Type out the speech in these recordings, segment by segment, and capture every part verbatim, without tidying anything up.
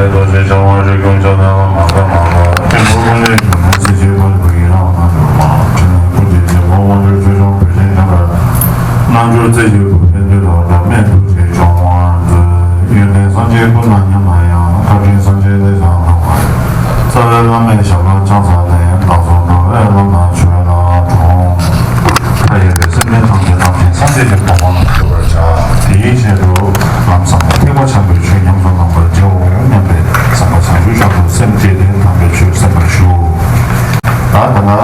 རྡོ་རྗེ་འཆང་དབང་རིགས་ཀུན་ཁྱབ་བརྡལ་བ་མ་འགགས་མ་འགགས། ཐིམ་ཕུག་ཀུན་ལས་བྱུང་ནས་སྲིད་ཞིའི་བར་དུ་ཡི་རང་ལ་འགྲོ་བ། ཕྲིན་ལས་སྐུ་དེས་རྗེ་ཕོ་དབང་སྒྱུར་ཆོས་སྐྱོང་བོད་ཆེན་ཁྱབ་བརྡལ། རྣལ་འབྱོར་རྩེ་ཞིག་བུ་ཕན་བདེ་ལོ་འདྲ་སྨན་དུ་བྱེད་སྐྱོང་བར་མཛོད། ཡོན་ཏན་སངས་རྒྱས་སྐུ་ན་མཉམ་ན་ཡང་། བཀའ་དྲིན་སངས་རྒྱས་ལས་ཀྱང་འགྲོ་བ། རྩ་བའི་བླ་མས་ཞབས་ལ་ཕྱག་འཚལ་ནས། བདག་སོགས་འགྲོ་བའི་བླ་མ་ཆོས་ལ་དྲོངས། མཐའ་ཡས་པའི་སེམས་ཅན་ཐམས་ཅད་རྣམ་མཁྱེན་སངས་རྒྱས་ཀྱི་གོ་འཕང་ལ་འགོད་པར་བྱ། དེའི་ཆེད་དུ་ལམ་བཟང་པོ་ཐེག་པ་འཆང་བའི་ཆོས་ཉམས་སུ་བླང་བར་བྱའོ་སྙམ་པའི་བསམ་པ་བྱང་ཆུབ་ཤིན་ཏུ་སེམས་བསྐྱེད་དེ་དམ་པའི་ཆོས་གསན་པར་ཞུ། ད་ད་ལྟ་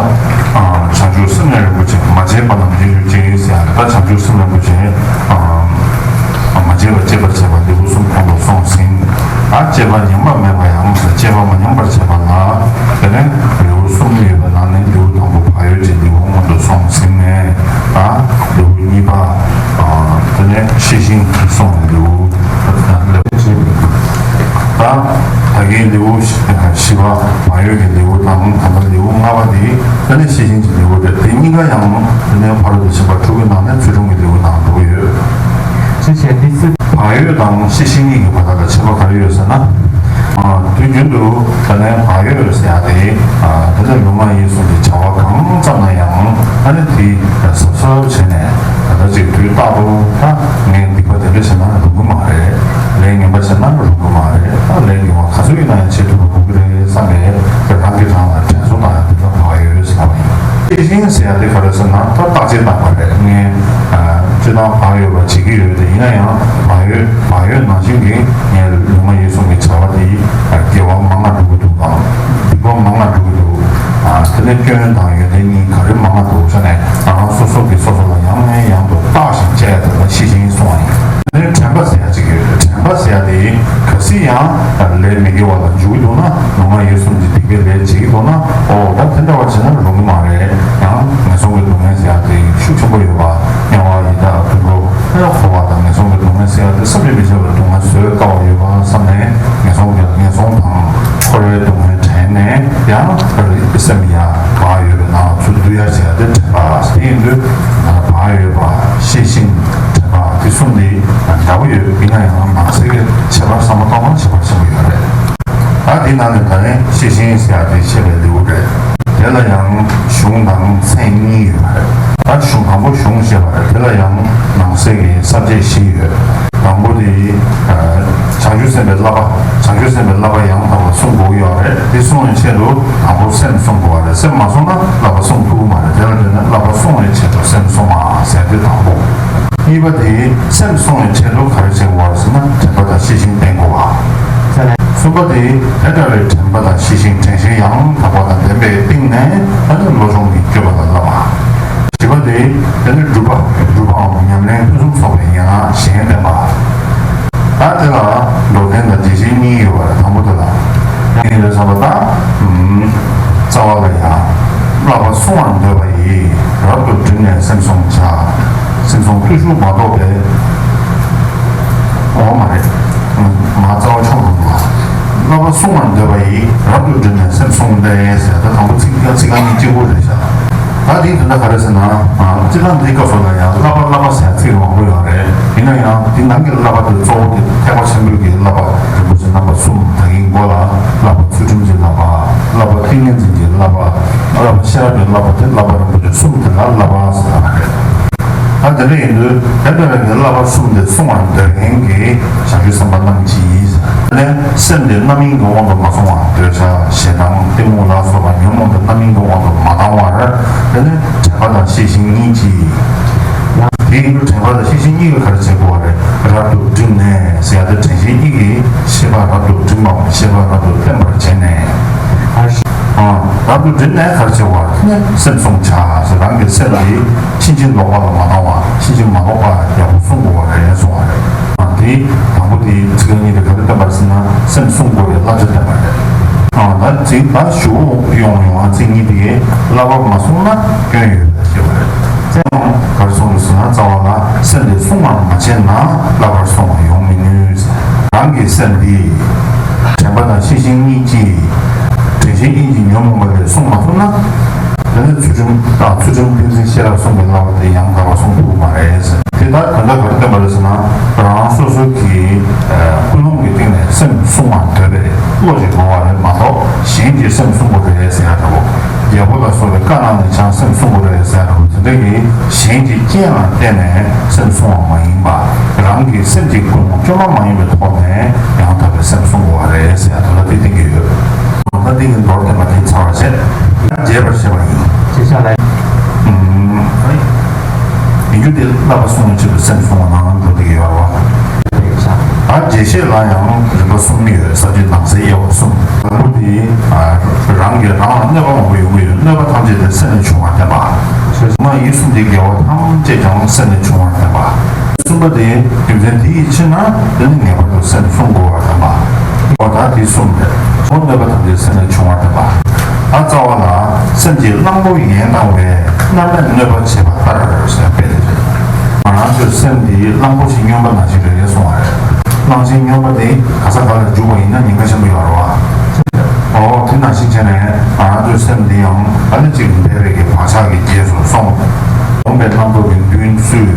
ཨ་བྱང་ཆུབ་སེམས་ལྡན་རིན་པོ་ཆེ་མ་བརྗེད་པ་རྣམས་རྗེས་སུ་སྐྱེ་ཟེར་ཡ་ད་བྱང་ཆུབ་སེམས་ལྡན་རིན་པོ་ཆེ་ཨ་མ་བརྗེད་པ་སྐྱེད་པར་བྱེད་པ་ལེའུ་གསུམ་གོང་དུ་སོང་ཟིན། ད་སྐྱེས་པ་ཉམས་པ་མེད་པ་ཡང་ཟེར་སྐྱེས་པ་མ་ཉམས་པར་བྱེད་པ་ལ། དེ་ནས་ལེའུ་གསུམ་ཡོད་པའི་ནང་ནས་ལེའུ་དང་པོ་བག་ཡོད་ཀྱི་ལེའུ་སྔོན་དུ་སོང་ཟིན་ནས། ད་ལེའུ་གཉིས་པ་དེ་ནས་ཤེས་བཞིན་གྱིས་གསུངས་པའི་ལེའུ་ལེའུ་ད་ད་གིན་ལེའུ་བཞི་པ་བག་ཡོད་ཀྱི་ལེའུ་དང་ད་ལྟ་ལེའུ་ལྔ་པ་དེ་དེ་ནས་ཤེས་བཞིན་གྱི་ལེའུ་རེད། དེ་གཉིས་ཀ་ཡང་དེ་ནས་ཕ་རོལ་ཏུ་ཕྱིན་པ་དྲུག་གི་ནང་ནས་ཚུལ་ཁྲིམས་ཀྱི་ལེའུ་ནང་འགྲོ་གི་ཡོད། ཅི་བྱེད་འདི་སྲིད། བག་ཡོད་དང་ཤེས་བཞིན་གཉིས་ཀྱི་བར་ལ་ཁྱད་པར་ག་རེ་ཡོད་ཟེར་ན། ཨ། དུས་རྒྱུན་དུ་ད་ལན་བག་ཡོད་ཟེར་ཡ་དེ། ཨ། ད་ལན་ལུས་ངག་ཡིད་གསུམ་གྱི་བྱ་བ་གང་ཙམ་ན་ཡང་ད་ལན་དེ་གཟབ་གཟབ་བྱས་ནས་ད་ལྟ་ཅིག་དུས་རྟག་ཏུ་ད་ངས་སྡིག་པ་དེ་འདྲ་བྱས་ན་རུང་གི་མ་རེད། ལས་ངན་པ་བྱས་ན་རུང་གི་མ་རེད། ད་ལས་ངན་པ་ག་ཚོད་ཡིན་ན་ཡང་བྱེད་ཐུབ་པ་དགོས་ཀྱི་རེད་བསམ་པའི་རང་གིས་རང་ལ་དྲན་གསོ་བཏང་ཡ་དེ་ད་བག་ཡོད་ཟེར་བ་ཡིན། ཤེས་བཞིན་ཟེར་ཡ་དེ་ག་རེ་ཟེར་ན་ད་བརྟག་དཔྱད་བཏང་བ་རེད། ངས་ཨ་སྤྱིར་བཏང་བག་ཡོད་པ་བྱེད་ཀྱི་ཡོད་དེ་ཡིན་ན་ཡང་བག་ཡོད་བག་ཡོད་ནང་བཞིན་གྱི་ངས་ལུས་ངག་ཡིད་གསུམ་གྱི་བྱ་བ་དེ་དགེ་བ་མང་ང་འགྲོ་གི་འདུག་གམ་སྡིག་པ་མང་ང་འགྲོ་གི་འདུག་ཨ་དེ་ནས་སྐྱོན་དང་ཡོན་ཏན་གཉིས་ག་རེ་མང་ང་འདུག་ཟེར་ནས་ང་རང་སོ་སོ་གིས་སོ་སོ་ལ་ཡང་ནས་ཡང་དུ་བརྟག་ཞིང་དཔྱད་ཡ་དེ་ལ་ཤེས་བཞིན་གསུང་བ་ཡིན། དེ་ནས་དྲན་པ་ཟེར་ཡ་གཅིག་ཡོད་རེད། དྲན་པ་ཟེར་ཡ་དེ་གལ་སྲིད་ཡང་ལས་མི་དགེ་བ་ལ་འཇུག་གི་འདུག་ན་ལུས་ངག་ཡིད་གསུམ་གྱི་སྡིག་པའི་ལས་བྱེད་ཀྱི་འདུག་ན་ཨོ་ད་དེ་འདྲ་བ་བྱས་ན་རུང་གི་མ་རེད། ཡང་ངན་སོང་གི་སྡུག་བསྔལ་ཟེར་ཡ་དེ་ཤུགས་ཆེན་པོ་ཡོད་པ། དམྱལ་བ་ཡི་དྭགས་དུད་འགྲོ་ཨེ་འཁོར་བ་དང་ངན་སོང་གི་སྡུག་བསྔལ་ཟེར་ཡ་དེ་བསམ་གྱིས་མི་ཁྱབ་པའི་སྡུག་བསྔལ་བཟོད་དཀའ་བ་ཡོད་པ་བསམ་ནས་ངན་སོང་གི་ངན་སོང་དང་འཁོར་བའི་སྡུག་བསྔལ་དྲན་ནས་ཡང་སེམས་ཡ་བག་ཡོད་པའི་ནང་ཚུར་བསྡུ་ཡ་བྱས་ཏེ་དྲན་པ་དེ་ཡིན་དུས་བག་ཡོད་པ་ཤེས་བཞིན་དྲན་པ་དེ་གསུམ་དེ་འདྲ་པོ་ཡོད། ཡིན་ན་ཡང་ནང་གསེས་ཀྱི་ཁྱད་པར་བསམ་བློ་གཏོང་སྟངས་ཁྱད་པར་ཆེན་པོ་ཡོད་རེད། ད་དེ་ནང་ནས་ད་ནི་ཤེས་བཞིན་ཟེར་ཡ་དེ་བཤད་པའི་ལེའུ་རེད། དེ་ལ་ཡང་གཞུང་དང་མཚན་གཉིས་ཡོད་པ་རེད། ད་གཞུང་དང་པོ་གཞུང་བཤད་པ་རེད། དེ་ལ་ཡང་ནང་གསེས་ཀྱི་ས་བཅད་བཞི་ཡོད། དང་པོ་དེ་བྱང་ཆུབ་སེམས་དཔའི་བསླབ་པ། བྱང་ཆུབ་སེམས་དཔའི་བསླབ་པ་ཡང་དག་པ་བསྲུང་དགོས་ཀྱི་ཡོད་རེད། དེ་བསྲུང་བའི་ཆེད་དུ་དང་པོ་སེམས་བསྲུང་དགོས་པ་རེད། སེམས་མ་བསྲུངས་ན་བསླབ་པ་བསྲུང་ཐུབ་ཀྱི་མ་རེད། དེ་ལ་བརྟེན་ནས་བསླབ་པ་བསྲུང་བའི་ཆེད་དུ་སེམས་བསྲུང་བ་ཟེར་དེ་དང་པོ། གཉིས་པ་དེ་སེམས་བསྲུང་བའི་ཆེད་དུ་ག་རེ་བྱེད་དགོས་པ་ཟེར་ན་དྲན་པ་དང་ཤེས་བཞིན་བསྟེན་དགོས་པ། གསུམ་པ་དེ་དེ་འདྲ་བའི་དྲན་པ་དང་ཤེས་བཞིན་དྲན་ཤེས་ཡང་དག་པ་དང་ལྡན་པའི་སྟེང་ནས་ད་ནི་བློ་སྦྱོང་གི་སྤྱོད་པ་ལ་བསླབ་པ། བཞི་པ་དེ་དེ་ནི་སྒྲུབ་པ་སྒྲུབ་པའམ་ཉམས་ལེན་ཕུན་སུམ་ཚོགས་པའི་ཡན་ལག་གཞན་བསྟེན་པ། ད་དེ་ལ་མདོར་བསྟན་དང་འགྲེལ་བཤད་གཉིས་ཡོད་པ་རེད། དང་པོ་དེ་ལ་ཡང་ཡིན་པའི་བསམ་པ་དང་། རྩ་བ་ལ་ཡང་བསླབ་པ་བསྲུང་བར་འདོད་པ་ཡིས་རབ་ཏུ་བསྒྲིམས་ནས་སེམས་བསྲུང་བྱ། སེམས་བསྲུང་བརྟུལ་ཞུགས་མ་གཏོགས་པའི། འོ་མ་རེད། མ་རྩ་བ་ཆོག་རུང་བ། བསླབ་པ་བསྲུང་བར་འདོད་པ་ཡིས་རབ་ཏུ་བསྒྲིམས་ནས་སེམས་བསྲུང་སྟེ་ཟེར་ད་དང་པོ་ཚིག་ཚིག་རྐང་གཉིས་གཅིག་པོ་རེད་ཤག་ད་དེའི་དོན་དག་ག་རེ་ཟེར་ན། སྤྱིར་བཏང་འདིའི་སྐབས་སུ་ལ་ཡང་བསླབ་པ་བསླབ་པ་ཟེར་ཚིག་མང་པོ་ཡོད་རེད། ཡིན་ན་ཡང་འདི་ནང་གི་བསླབ་པ་དེ་གཙོ་བོ་དེ་ཐེག་པ་ཆེན་པོའི་གི་བསླབ་པ་རིན་པོ་ཆེ་རྣམ་པ་གསུམ་ད་གིན་མགོ་ལ་བསླབ་པ་ཚུལ་ཁྲིམས་ཀྱི་བསླབ་པ། བསླབ་པ་ཏིང་ངེ་འཛིན་གྱི་བསླབ་པ། བསླབ་པ་ཤེས་རབ་ཀྱི་བསླབ་པ་དེ་བསླབ་པ་རིན་པོ་ཆེ་གསུམ་དེ་ལ་བསླབ་པ་ཟེར་བ་རེད། ད་དེ་འདྲ་ཡིན་དུས་དེ་འདྲ་བའི་གི་བསླབ་པ་གསུམ་དེ་བསྲུང་བར་འདོད་མཁན་གྱི་བྱང་ཆུབ་སེམས་དཔའ་རྣམས་ཀྱིས་ནས་སེམས་དེ་རྣམ་སྨིན་གྱི་དབང་དུ་མ་སོང་བར་འདོད་ཆགས་ཞེ་སྡང་གཏི་མུག་ལ་སོགས་པ་ཉོན་མོངས་པའི་རྣམ་སྨིན་གྱི་དབང་དུ་མ་བཏང་བར་དེ་ནི་དྲན་པ་དང་ཤེས་བཞིན་གཉིས་ཀྱིས། དེ་ཡིན་དུས་དྲན་པ་དང་ཤེས་བཞིན་གཉིས་ཀྱིས་ག་རེ་བྱེད་དགོས་པ་རེད། རབ་ཏུ་བསྒྲིམས་ནས་ཟེར་ཡ་དེ་དྲན་ཤེས་གཉིས་ཀྱིས་ཤེས་པ་རབ་ཏུ་བསྒྲིམས་པའམ་ཤེས་པ་རབ་ཏུ་བརྟན་པར་བྱས་ནས། ཨ། རབ་ཏུ་བསྒྲིམས་ནས་ག་རེ་བྱེད་དགོས་པ་རེད། དེ་ནི་སེམས་བསྲུང་བྱ་ཟེར་རང་གི་སེམས་དེ་ཕྱིན་ཅི་ལོག་པ་ལ་མ་བཏང་བ་ཕྱིན་ཅི་མ་ལོག་པ་ཡག་པོ་བསྲུང་དགོས་པ་རེད་གསུངས་པ་རེད། དེ་དང་པོ་དེ་ཚིག་རྐང་གཉིས་དེ་ག་རེ་བསྟན་པ་རེད་ཟེར་ན་སེམས་བསྲུང་དགོས་པའི་བསླབ་བྱ་བསྟན་པ་རེད། ཨ། ད་ཚིག་ད་ཞུ་ཡོང་ཡོང་ཨ་ཚིག་གཉིས་དེ་བསླབ་པ་མ་བསྲུངས་ན་སྐྱོན་ཡོད་པ་ཞེས་པ་རེད། དེ་ཡང་ག་རེ་གསུངས་རེད་ཟེར་ན་རྩ་བ་ལ་སེམས་དེ་བསྲུང་བར་མ་བྱས་ན་བསླབ་པར་བསྲུང་བ་ཡོང་མི་ནུས། རང་གི་སེམས་དེ་དྲན་པ་དང་ཤེས་བཞིན་གཉིས་ཀྱིས་དྲན་ཤེས་གཉིས་ཀྱིས་ཉོན་མོངས་པ་ལས་བསྲུང་མ་ཐུབ་ན་དེ་ནི་ཚུལ་ཁྲིམས་དང་ཚུལ་ཁྲིམས་ཏིང་འཛིན་ཤེས་རབ་གསུམ་གྱི་བསླབ་པ་དེ་ཡང་དག་པར་བསྲུང་ཐུབ་ཀྱི་མ་རེད། དེ་ལྟར་དོན་དག་ག་རེ་བསྟན་པ་རེད་ཟེར་ན། རང་སོ་སོ་གི་ཨ་ཀུན་སློང་གི་སྟེང་ནས་སེམས་བསྲུང་བར་འདོད་པའི་བློ་ཞིག་དགོས་པ་རེད་མ་གཏོགས། གཞན་གྱིས་སེམས་བསྲུང་དགོས་རེད་ཟེར་ཡ་འདྲ་པོ། རྒྱལ་པོ་ལ་སོགས་པས་བཀའ་གནང་ནས་ཀྱང་སེམས་བསྲུང་དགོས་རེད་ཟེར་ཡ་འདྲ་པོ། དེ་འདྲ་གི་གཞན་གྱི་རྐྱེན་ལ་བརྟེན་ནས་སེམས་བསྲུང་བ་མ་ཡིན་པ། རང་གི་སེམས་ཀྱི་ཀུན་སློང་བཅོས་མ་མ་ཡིན་པའི་ཐོག་ནས་ཡང་དག་པའི་སེམས་བསྲུང་དགོས་པ་རེད་ཟེར་ཡ་དེ་ལ་དེ་བསྟན་གྱི་ཡོད། ད་འདི་གི་མདོར་བསྟན་པ་དེ་ཚར་བ་བྱས། ཡང་རྒྱས་པར་བཤད་པ་ཡིན། ཅེས་བྱ་ལ། ཨུམ། ཡིན་རྒྱུ་དེ་བསླབ་པ་གསུམ་གྱི་ཆེད་དུ་སེམས་བསྲུང་བ་ནང་འགྲོ་བསྡད་ཀྱི་ཡོད་རེད་བ། ད་རྒྱས་བཤད་ལ་ཡང་རིམ་པ་གསུམ་ཡོད། ས་བཅད་ནང་གསེས་དབྱེ་བ་གསུམ། དང་པོ་དེ་ཨ་རང་གིས་རང་ལ་གནོད་པ་མང་པོ་ཡོང་གི་ཡོད། གནོད་པ་ཐམས་ཅད་དེ་སེམས་ལས་བྱུང་བར་བསྟན་པ། མ་ཡིད་གསུམ་གྱི་དགེ་བ་ཐམས་ཅད་ཀྱང་སེམས་ལས་བྱུང་བར་བསྟན་པ། གསུམ་པ་དེ་རྒྱུ་མཚན་དེ་ཡིས་ཕྱིར་ན་དེ་ནི་ངེས་པར་དུ་སེམས་བསྲུང་དགོས་པར་བསྟན་པ། འོ་ད་དེ་གསུམ་རེད། འོ་གནོད་པ་ཐམས་ཅད་སེམས་ལས་བྱུང་བར་བསྟན་པ། ད་རྩ་བ་ལ་སེམས་ཀྱི་གླང་པོ་ཡན་དང་བས་མནར་མེད་གནོད་པ་བྱེད་པ་ལྟར་ཟེར་དཔེ་དེ་རེད། ང་རང་ཚོའི་སེམས་འདི་གླང་པོ་ཆེ་སྨྱོན་པ་ནང་བཞིན་རེད་གསུང་བ་རེད། གླང་ཆེན་སྨྱོན་པ་དེ་ག་ས་ག་ལ་རྒྱུག་པ་ཡིན་ན་ཉེན་ཁ་ཆེན་པོ་ཡོད་རེད་བ། འོ་དེ་ནང་བཞིན་བྱས་ནས་ང་རང་ཚོའི་སེམས་འདི་ཡང་ཨ་ནི་གཅིག་འདས་པའི་གི་བག་ཆགས་ཀྱི་རྗེས་སུ་སོང་། འོངས་པའི་རྣམ་རྟོག་གི་མདུན་བསུས།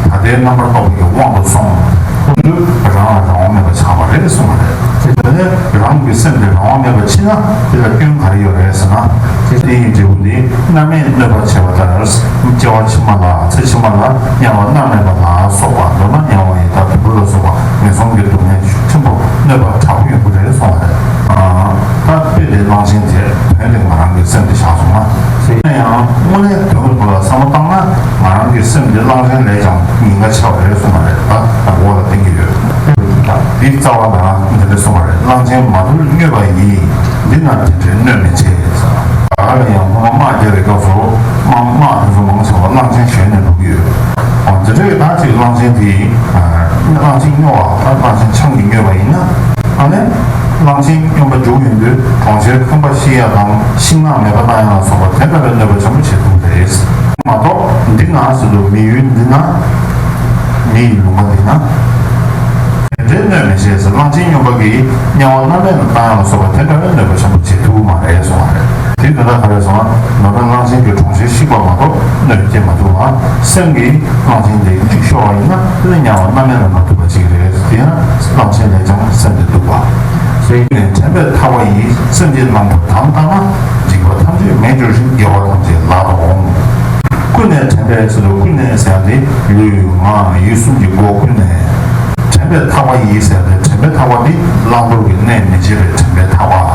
ད་ལྟའི་རྣམ་པར་རྟོག་པའི་དབང་དུ་སོང་། ཁོ་ཚོས་རང་ལ་རང་དབང་མེད་པ་ཆགས་པ་རེད་གསུངས་པ་རེད། དེ་ནས་རང་གི་སེམས་དེ་རང་དབང་མེད་པ་ཕྱིན་ན་དེ་ལ་སྐྱོན་ག་རེ་ཡོད་རེད་ཟེར་ན། དེ་ཡི་འབྲས་བུ་ནི་མནར་མེད་གནོད་པ་བྱེད་པ་ལྟར། སྐྱེ་བ་ཕྱི་མ་ལ་ཚེ་ཕྱི་མ་ལ་དམྱལ་བ་མནར་མེད་པ་ལ་སོགས་པ། མདོར་ན་དམྱལ་བ་ཡི་དྭགས་དུད་འགྲོ་ལ་སོགས་པ་ངན་སོང་གི་སྡུག་བསྔལ་ཆེན་པོ་གནོད་པ་དྲག་པོ་ཡོང་གི་རེད་གསུངས་པ་རེད། ད་དཔེ་དེ་གླང་ཆེན་དེ་དོན་དེ་ང་རང་གི་སེམས་དེ་བཞག་སོང་ན། ཡིན་ན་ཡང་དངོས་གནས་དོན་གྱི་ཐོག་ལ་བསམ་བློ་བཏང་ན་ང་རང་གི་སེམས་དེ་གླང་ཆེན་ལས་ཀྱང་ཉེན་ཁ་ཆེ་བ་རེད་གསུངས་པ་རེད། ད་ད་འོག་ལ་བསྟན་གྱི་ཡོད། འདི་རྩ་བ་ལ་འདི་འདྲ་གསུངས་པ་རེད། གླང་ཆེན་མ་དུལ་སྨྱོས་པ་ཡིས། འདི་ན་དེ་འདྲའི་གནོད་མི་བྱེད། ད་ག་ལ་ཡང་སྔོན་མ་དམག་རྒྱག་པའི་སྐབས་སུ་དམག་དམག་དེ་ཚོ་མང་ཆེ་བ་གླང་ཆེན་ཞོན་ནས་འགྲོ་གི་ཡོད། འོ་དེ་འདྲའི་ད་ཅིག་གླང་ཆེན་དེ་གླང་ཆེན་སྨྱོ་བ་ད་གླང་ཆེན་ཆང་གིས་སྨྱོས་པ་ཡིན་ན། ཨ་ནི། གླང་ཆེན་སྨྱོན་པ་རྒྱུག་ཡོང་དུས་གྲོང་ཁྱེར་ཁང་པ་བཤིག་ཡ་དང་ཤིང་ནགས་མེད་པ་བཏང་ཡ་ལ་སོགས་པ་དེ་འདྲ་བའི་གནོད་པ་ཆེན་པོ་བྱེད་ཐུབ་རེད། མ་གཏོགས་འདི་ན་ཟེར་དུས་མི་ཡུལ་འདི་ན། མི་ཡི་ལུང་པ་འདི་ན། དེ་འདྲའི་གནོད་མི་བྱེད་ཟེར། གླང་ཆེན་སྨྱོན་པ་གིས་དམྱལ་བ་མནར་མེད་ལ་བཏང་ཡ་ལ་སོགས་པ་དེ་འདྲ་བའི་གནོད་པ་ཆེན་པོ་བྱེད་ཐུབ་མ་རེད་གསུངས་པ་རེད། དེ་དོན་དག་ག་རེ་ཟེར་ན། ནོར་ན་གླང་ཆེན་གྱི་གྲོང་ཁྱེར་བཤིག་པ་མ་གཏོགས་གནོད་སྐྱེལ་མ་ཐུབ་ལ། སེམས་ཀྱིས་གླང་ཆེན་དེ་གཅིག་ཤོར་བ་ཡིན་ན་དེ་ནི་དམྱལ་བ་མནར་མེད་ལ་མ་ཐུག་པ་ཅིག་རེད། དེ་ཡང་གླང་ཆེན་ལས་ཀྱང་སེམས་དེ་སྡུག་པ། ཟས་ནས་དྲན་པས་ཐག་པ་ཡིས། སེམས་ཀྱི་གླང་པོ་དམ་བཏགས་ན། འཇིགས་པ་ཐམས་ཅད་མེད་འགྱུར་ཞིང་། དགེ་བ་ཐམས་ཅད་ལག་ཏུ་འོང་། ཀུན་ནས་དྲན་པས་ཟེར་དུས་ཀུན་ནས་ཟེར་ཡ་དེ་ལུས་ངག་ཡིད་གསུམ་གྱི་སྒོ་ཀུན་ནས། དྲན་པས་ཐག་པ་ཡིས་ཟེར་ཏེ་དྲན་པས་ཐག་པ་འདི་བླང་དོར་གྱི་གནས་མི་བརྗེད་པའི་དྲན་པས་ཐག་པ།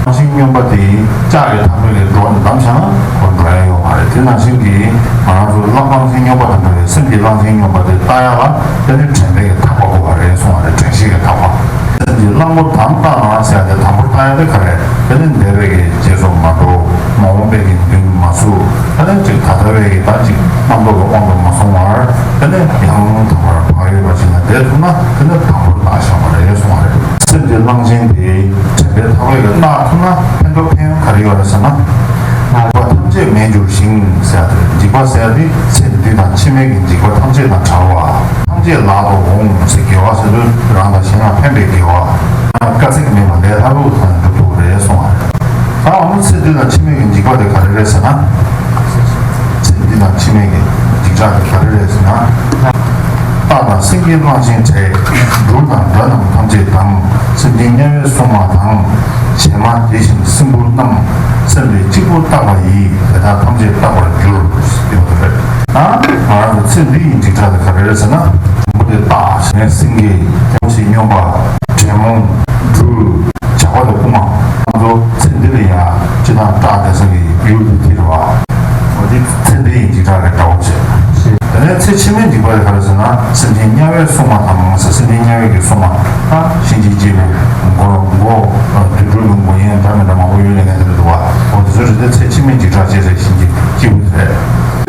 གླང་ཆེན་སྨྱོན་པ་དེ་ལྕགས་ཀྱི་ཐག་པས་ཀྱིས་འགྲོ་བསྡམས་བཞག་ན་ཁོ་འགྲོ་ཡ་ཡོད་མ་རེད། དེ་ནང་བཞིན་གྱི་ང་རང་ཚོ་གླང་གླང་ཆེན་སྨྱོན་པ་དང་འདྲ་བའི་སེམས་ཀྱི་གླང་ཆེན་སྨྱོན་པ་དེ་བཏགས་ཡ་ལ་དེ་ནི་དྲན་པའི་ཐག་པ་དགོས་པ་རེད་གསུངས་པ་རེད། དྲན་ཤེས་ཀྱི་ཐག་པ། སེམས་ཀྱི་གླང་པོ་དམ་བཏགས་ན་ཟེར་ཡ་དེ་དམ་པོར་བཏགས་ཡ་དེ་ག་རེད། དེ་ནི་འདས་པའི་གི་རྗེས་སུ་མ་འགྲོ། མ་འོངས་པའི་གི་མདུན་མ་ཚུགས། ད་ནི་ཅིག་ད་ལྟ་བའི་གི་ད་ཅིག་རྣམ་རྟོག་གི་དབང་དུ་མ་སོང་བར་དེ་ནི་ཡང་དག་པར་བག་ཡོད་པ་ཅིག་ལ་བསྡད་ཐུབ་ན་དེ་ནི་དམ་པོར་བཏགས་བཞག་པ་རེད་གསུངས་པ་རེད། སེམས་ཀྱི་གླང་ཆེན་དེ་དྲན་པའི་ཐག་པས་ཀྱིས་བཏགས་ཐུབ་ན་ཕན་ཐོགས་ཕན་ཡོན་ག་རེ་ཡོད་རེད་ཟེར་ན། འཇིགས་པ་ཐམས་ཅད་མེད་འགྱུར་ཞིང་ཟེར་ཡ་དེ་རེད། འཇིགས་པ་ཟེར་ཡ་དེ་ཚེ་འདི་དང་ཕྱི་མའི་གི་འཇིགས་པ་ཐམས་ཅད་དང་བྲལ་བ། ཐམས་ཅད་ལག་ཏུ་འོང་ཟེར། དགེ་བ་ཟེར་དུས་རང་དང་གཞན་ལ་ཕན་པའི་དགེ་བ། དཀའ་ཚེགས་མེད་པ་ལས་སླ་པོའི་ཐོག་ནས་འགྲུབ་ཐུབ་པ་རེད་གསུངས་པ་རེད། ད་འོ་ན་ཚེ་འདི་དང་ཕྱི་མའི་གི་འཇིགས་པ་དེ་ག་རེ་རེད་ཟེར་ན། ཚེ་འདི་དང་ཕྱི་མའི་གི་འཇིགས་སྐྲག་དེ་ག་རེ་རེད་ཟེར་ན། སྟག་དང་སེང་གེའི་གླང་ཆེན་བྲལ། སྦྲུལ་དང་དགྲ་རྣམས་ཐམས་ཅད་དང་། སེམས་ཅན་དམྱལ་བའི་སྲུང་མ་དང་། བྱད་མ་དེ་བཞིན་སྲིན་བུ་རྣམས། སེམས་དེ་གཅིག་པུ་བརྟགས་པ་ཡིས། དེ་དག་ཐམས་ཅད་བརྟགས་པར་འགྱུར། ཟེར་བ་རེད། ང་རང་ཚོ་ཚེ་འདི་ཡི་འཇིགས་སྐྲག་དེ་ག་རེ་རེད་ཟེར་ན། དང་པོ་དེ་སྟག་ཟེར་ནས་སེང་གེ། དེ་བཞིན་སྨྱོན་པ། དྲེད་མོང་། སྦྲུལ། ཇག་པ་དང་རྐུན་མ། ང་ཚོ་ཚེ་འདི་ལ་ཡང་སྤྱིར་བཏང་སྐྲག་བསྡད་ས་གི་ཡུལ་དེ་དེ་རེད་བ། འོ་དེ་ཚེ་འདི་ཡི་འཇིགས་སྐྲག་གི་སྒྲ་བོ་བྱས། དེ་ནས་ཚེ་ཕྱི་མའི་འཇིགས་པ་དེ་ག་རེ་ཟེར་ན། སེམས་ཅན་དམྱལ་བའི་སྲུང་མ་དང་ཟེར། སེམས་ཅན་དམྱལ་བའི་གི་སྲུང་མ། ད་གཤིན་རྗེ་སྐྱེས་བུ་མགོ་མགོ་དུད་འགྲོ་གི་མགོ་ཡན་འདྲ་མི་འདྲ་མང་པོ་ཡོད་ལས་ངན་དེ་འདྲ་འདུག་བ། འོ་དེ་ཚོ་རེད་དེ་ཚེ་ཕྱི་མའི་འཇིགས་སྐྲག་བྱས་ཟེར། གཤིན་རྗེ་སྐྱེས་བུ་དེ་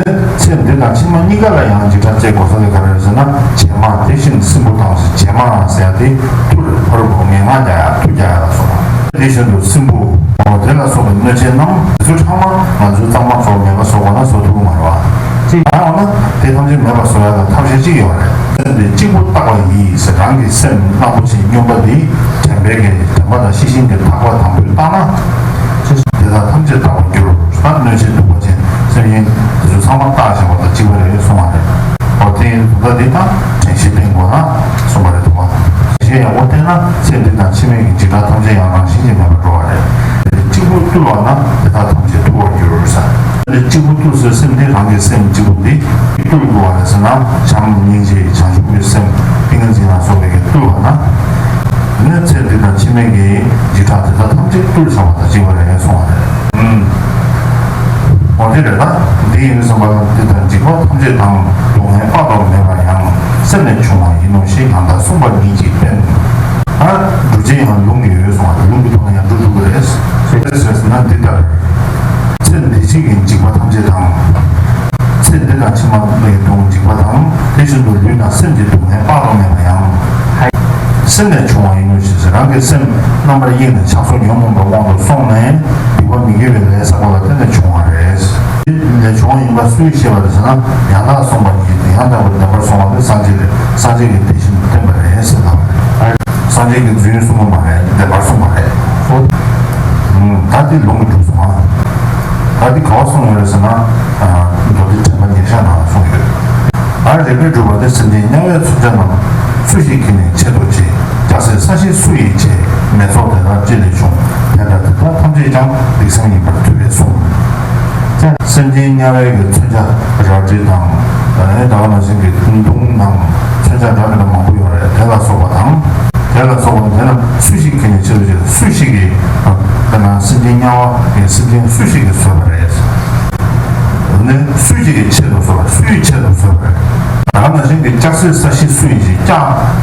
རེད། ཚེ་འདི་དང་ཕྱི་མ་གཉིས་ཀ་ལ་ཡང་འཇིགས་སྐྲག་སྐྱེ་དགོས་ས་དེ་ག་རེ་རེད་ཟེར་ན། བྱད་མ་དེ་བཞིན་སྲིན་བུ་དང་ཟེར། བྱད་མ་ཟེར་ཡ་དེ་ཐུར་ཕུར་བུ་ངན་སྔགས་རྒྱག་ཡ། མཐུ་རྒྱག་ཡ་ལ་སོགས་པ། དེ་བཞིན་དུ་སྲིན་བུ། འོ་དེ་ལ་སོགས་པའི་གནོད་བྱེད་རྣམས་དེ་ཚོ་ཚང་མ་ང་ཚོའི་གཙང་མ་ཚོ་མེད་པ་བཟོ་དགོས་ན་བཟོ་ཐུབ་ཀྱི་མ་རེད་བ། ཅིག་ཡང་འོ་ན་དེ་ཐམས་ཅད་མེད་པ་བཟོ་ཡ་ལ་ཐབས་ཤེས་གཅིག་ཡོད་རེད། སེམས་དེ་གཅིག་པུ་བརྟགས་པ་ཡིས་ཟེར། རང་གི་སེམས་གླང་པོ་ཆེ་སྨྱོན་པ་འདི་དྲན་པའི་གི་དྲན་པ་དང་ཤེས་བཞིན་གྱི་ཐག་པ་དང་པོས་བཏགས་ན། དེ་དག་ཐམས་ཅད་བརྟགས་པར་འགྱུར། ད་གནོད་བྱེད་གདུག་པ་ཅན་སེམས་ཅན་དེ་ཚོ་ཚང་མ་བརྟགས་བཞག་པ་དང་གཅིག་པ་རེད་གསུང་བ་རེད། འོ་དེ་ དེ་དང་དྲན་ཤེས་བསྟེན་དགོས་ན་གསུངས་པ་རེད་འདུག་བ། དྲན་ཤེས་ཡག་པོ་བསྟེན་ན་ཚེ་འདི་དང་ཕྱི་མའི་གི་འཇིགས་སྐྲག་ཐམས་ཅད་ཡང་རང་བཞིན་གྱིས་མེད་པར་འགྲོ་བ་རེད། གཅིག་པུ་བཏུལ་བ་ན་དེ་དག་ཐམས་ཅད་ཐུལ་བར་འགྱུར་ཟེར། གཅིག་པུ་བཏུལ་ཟེར་སེམས་འདི་རང་གི་སེམས་གཅིག་པུ་འདི་བཏུལ་དགོས་པ་རེད་ཟེར་ན། བྱམས་སྙིང་རྗེ་བྱང་ཆུབ་ཀྱི་སེམས་ཏིང་ངེ་འཛིན་ལ་སོགས་པའི་གིས་བཏུལ་བ་ན། དེ་ནས་ཚེ་འདི་དང་ཕྱི་མའི་གི་འཇིགས་སྐྲག་དེ་དག་ཐམས་ཅད་བཏུལ་བྱ་བ་དང་གཅིག་པ་རེད་གསུངས་པ་རེད། ཨུམ། འོ་དེ་རེད་ད། འདི་ཡིན་བསམ་པ་ལ་འདི་ལྟར་འཇིགས་པ་ཐམས་ཅད་དང་། སྡུག་བསྔལ་དཔག་ཏུ་མེད་པ་ཡང་། སེམས་ལས་བྱུང་བ་ཡིན་ནོ་ཞེས། གང་དག་གསུངས་པ་ཉིད་ཀྱིས་བསྟན། ཨ། སྒྲུབ་བྱེད་ཡང་ལུང་གིས་ཡོད་གསུངས་པ་རེད། ལུང་གི་ཐོག་ནས་ཡང་སྒྲུབ་ཐུབ་ཀྱི་རེད། ག་རེ་ཟེར་ན་འདི་ལྟར། ཚེ་འདི་ཕྱི་གི་འཇིགས་པ་ཐམས་ཅད་དང་། ཚེ་འདི་དང་ཕྱི་མ་ལ་ཡང་སྡུག་འཇིགས་པ་དང་། དེ་བཞིན་དུ་ལུས་དང་སེམས་ཀྱི་སྡུག་བསྔལ་དཔག་ཏུ་མེད་པ་ཡང་། སེམས་ལས་བྱུང་བ་ཡིན་ནོ་ཞེས། རང་གི་སེམས་རྣམ་པར་གཡེངས་ནས་ཆགས་སོགས་ཉོན་མོངས་པའི་དབང་དུ་སོང་ནས་སྡིག་པ་མི་དགེ་བའི་ལས་བསགས་པ་ལ་བརྟེན་ནས་བྱུང་བ་རེད། དེ་ལས་བྱུང་བ་ཡིན་པ་སུས་ཤེས་པ་རེད་ཟེར་ན། ཡང་དག་གསུངས་པ་ཉིད་ཀྱིས། ཡང་དག་པར་བདེན་པར་གསུངས་པ་དེ་སངས་རྒྱས་རེད། སངས་རྒྱས་ཀྱིས་དེ་བཞིན་བསྟན་པ་རེད་ཟེར་ལབ་པ་རེད། སངས་རྒྱས་ཀྱིས་རྫུན་གསུངས་པ་མ་རེད། བདེན་པར་གསུངས་པ་རེད། ཨོ། ད་དེ་ལུང་གིས་གྲུབ་སོང་ཨ། ད་འདི་ག་པར་གསུངས་ཡོད་རེད་ཟེར་ན། མདོ་སྡེ་དྲན་པ་ཉེར་བཞག་ནང་གསུངས་ཡོད། ཨ། རེག་པས་སྒྲུབ་པ་དེ། སེམས་ཅན་དམྱལ་བའི་མཚོན་ཆ་རྣམས། སུ་ཞིག་གིས་ནི་ཆེད་དུ་བྱས། སྐྱ་སེར་ས་གཞི་སུ་ཡིས་བྱས། མེ་ཚོགས་དེ་དག་ཅི་ལས་བྱུང་། དེ་འདྲ་དེ་དག་ཐམས་ཅད་ཀྱང་། སྡིག་སེམས་ཡིན་པར་ཐུབ་པས་གསུངས། སེམས་ཅན་དམྱལ་བའི་གི་མཚོན་ཆ་རལ་གྲི་དང་། ཨ་ནི་ད་ག་ནང་བཞིན་གྱི་མདུང་དང་མཚོན་ཆ་འདྲ་མི་འདྲ་མང་པོ་ཡོད་རེད། དེ་ལ་སོགས་པ་དང་། དེ་ལ་སོགས་པ་དེ་རྣམས་སུ་ཞིག་གིས་ནི་ཆེད་དུ་བྱས། སུ་ཞིག་གིས། དཔེར་ན་སེམས་ཅན་དམྱལ་བ་གི་སེམས་ཅན་སུ་ཞིག་གིས་བཟོས་པ་རེད། དེ་ནི་སུ་ཞིག་གི་ཆེད་དུ་བཟོས་པ། སུའི་ཆེད་དུ་བཟོས་པ་རེད། ད་ག་ནང་བཞིན་གྱི་སྐྱ་སེར་ས་གཞི་སུ་ཡིས་བྱས། སྐྱ་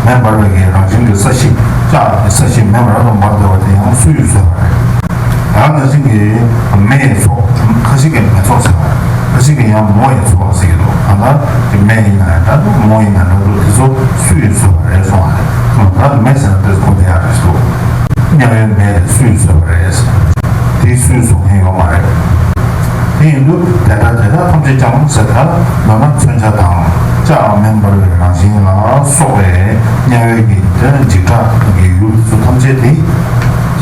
མེ་འབར་བའི་གི་རང་བཞིན་གྱི་ས་གཞི། སྐྱ་གི་ས་གཞི་མེ་འབར་དུ་འབར་བསྡད་པ་དེ་ཡང་སུ་ཡིས་བཟོས་པ་རེད། ད་ག་ནང་བཞིན་གྱི་མེ་ཡི་ཚོགས། ཁ་ཅིག་གིས་མེ་ཚོགས་ཟེར་བ། ཁ་ཅིག་གིས་ཡང་མོ་ཡི་ཚོགས་ཟེར་གྱི་འདུག་གང་ལྟར་གྱི་མེ་ཡིན་ན་ཡང་འདྲ་འདུག་མོ་ཡིན་ན་འདྲ་འདུག་དེ་ཚོ་སུ་ཡིས་བཟོས་པ་རེད་གསུངས་པ་རེད། ད་མེ་ཟེར་ན་དེ་ཚོ་གོ་བདེ་ཡག་རེད་འདུག་དམྱལ་བའི་མེ་དེ་སུ་ཡིས་བཟོས་པ་རེད། དེ་སུས་བཟོ་མཁན་ཡོད་མ་རེད། དེ་ཡིན་དུས་དེ་འདྲ་དེ་དག་ཐམས་ཅད་ཀྱང་ཟེར་ད། མདོར་ན་མཚོན་ཆ་དང་། ལྕགས་མེ་འབར་བའི་རང་བཞིན་ལ་སོགས་པའི་དམྱལ་བའི་གི་དེ་འཇིགས་སྐྲག་གི་ཡུལ་དེ་ཚོ་ཐམས་ཅད་དེ།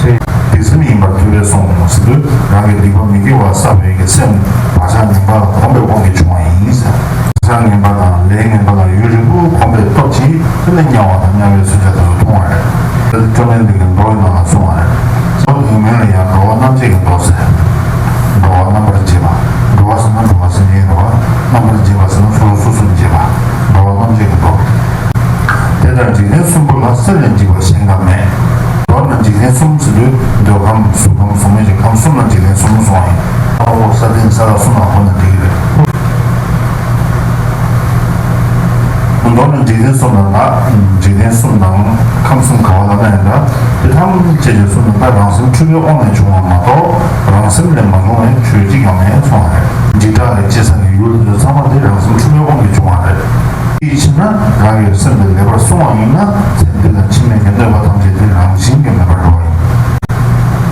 སྡིག་སེམས་ཡིན་པར་ཐུབ་པས་གསུངས་ཟེར་དུས། རང་གི་སྡིག་པ་མི་དགེ་བ་བསགས་པའི་གི་སེམས་བག་ཆགས་ངན་པ་གོམས་པའི་དབང་གིས་བྱུང་བ་ཡིན་ཟེར། བག་ཆགས་ངན་པ་དང་ལས་ངན་པ་ལ་ཡུན་རིང་པོ་གོམས་པའི་སྟོབས་ཀྱིས། དེ་ནས་དམྱལ་བ་དང་དམྱལ་བའི་མཚོན་ཆ་དེ་ཚོ་མཐོང་བ་རེད། དེ་ནི་བཅོམ་ལྡན་འདས་ཀྱིས་མདོ་ཡི་ནང་ལ་གསུངས་པ་རེད། མདོ་དེའི་མིང་ལ་ཡང་འགྲོ་བ་རྣམ་བརྒྱད་ཀྱི་མདོ་ཟེར། འགྲོ་བ་རྣམ་པར་འབྱེད་པ། འགྲོ་བ་ཟེར་ན་འགྲོ་བ་སེམས་ཅན་རེད་བ། རྣམ་པར་འབྱེད་པ་ཟེར་ན་སོ་སོ་སོ་སོར་འབྱེད་པ། འགྲོ་བ་རྣམ་བརྒྱད་ཀྱི་མདོ། དེ་ལྟར་འཇིག་རྟེན་གསུམ་པོ་ལ། སེམས་ལས་འཇིགས་པ་གཞན་གང་མེད། མདོར་ན་འཇིག་རྟེན་གསུམ་ཟེར་དུས་འདོད་ཁམས་གཟུགས་ཁམས་གཟུགས་མེད་ཀྱི་ཁམས་གསུམ་ལ་འཇིག་རྟེན་གསུམ་གསུངས་པ་ཡིན། ཨ་འོ་ས་སྟེང་ས་བདག་གསུམ་ལ་གོ་ན་འགྲིག་གི་རེད། མདོར་ན་འཇིག་རྟེན་གསུམ་ལ་ལ། འཇིག་རྟེན་གསུམ་དང་ཁམས་གསུམ་ག་བ་ལ་ན་ཡང་འདྲ། དེ་ཐམས་ཅད་ཀྱི་གསུམ་ལ་ད་རང་སེམས་འཁྲུལ་པའི་དབང་ལས་བྱུང་བ་མ་གཏོགས་རང་སེམས་ལས་མ་བྱུང་བའི་ཆོས་གཅིག་ཀྱང་མེད་གསུངས་པ་རེད། འཇིགས་སྐྲག་གི་སྐྱེ་ས་ཀྱི་ཡུལ་དེ་ཚོ་ཚང་མ་དེ་རང་སེམས་འཁྲུལ་པའི་དབང་གིས་བྱུང་བ་རེད། དེའི་ཕྱིར་ན་རང་གི་སེམས་དེ་ལེགས་པར་བསྲུང་བ་ཡིན་ན། ཚེ་འདི་དང་ཕྱི་མའི་གི་གནོད་པ་ཐམས་ཅད་དེ་རང་བཞིན་གྱིས་མེད་པར་འགྲོ་བ་ཡིན།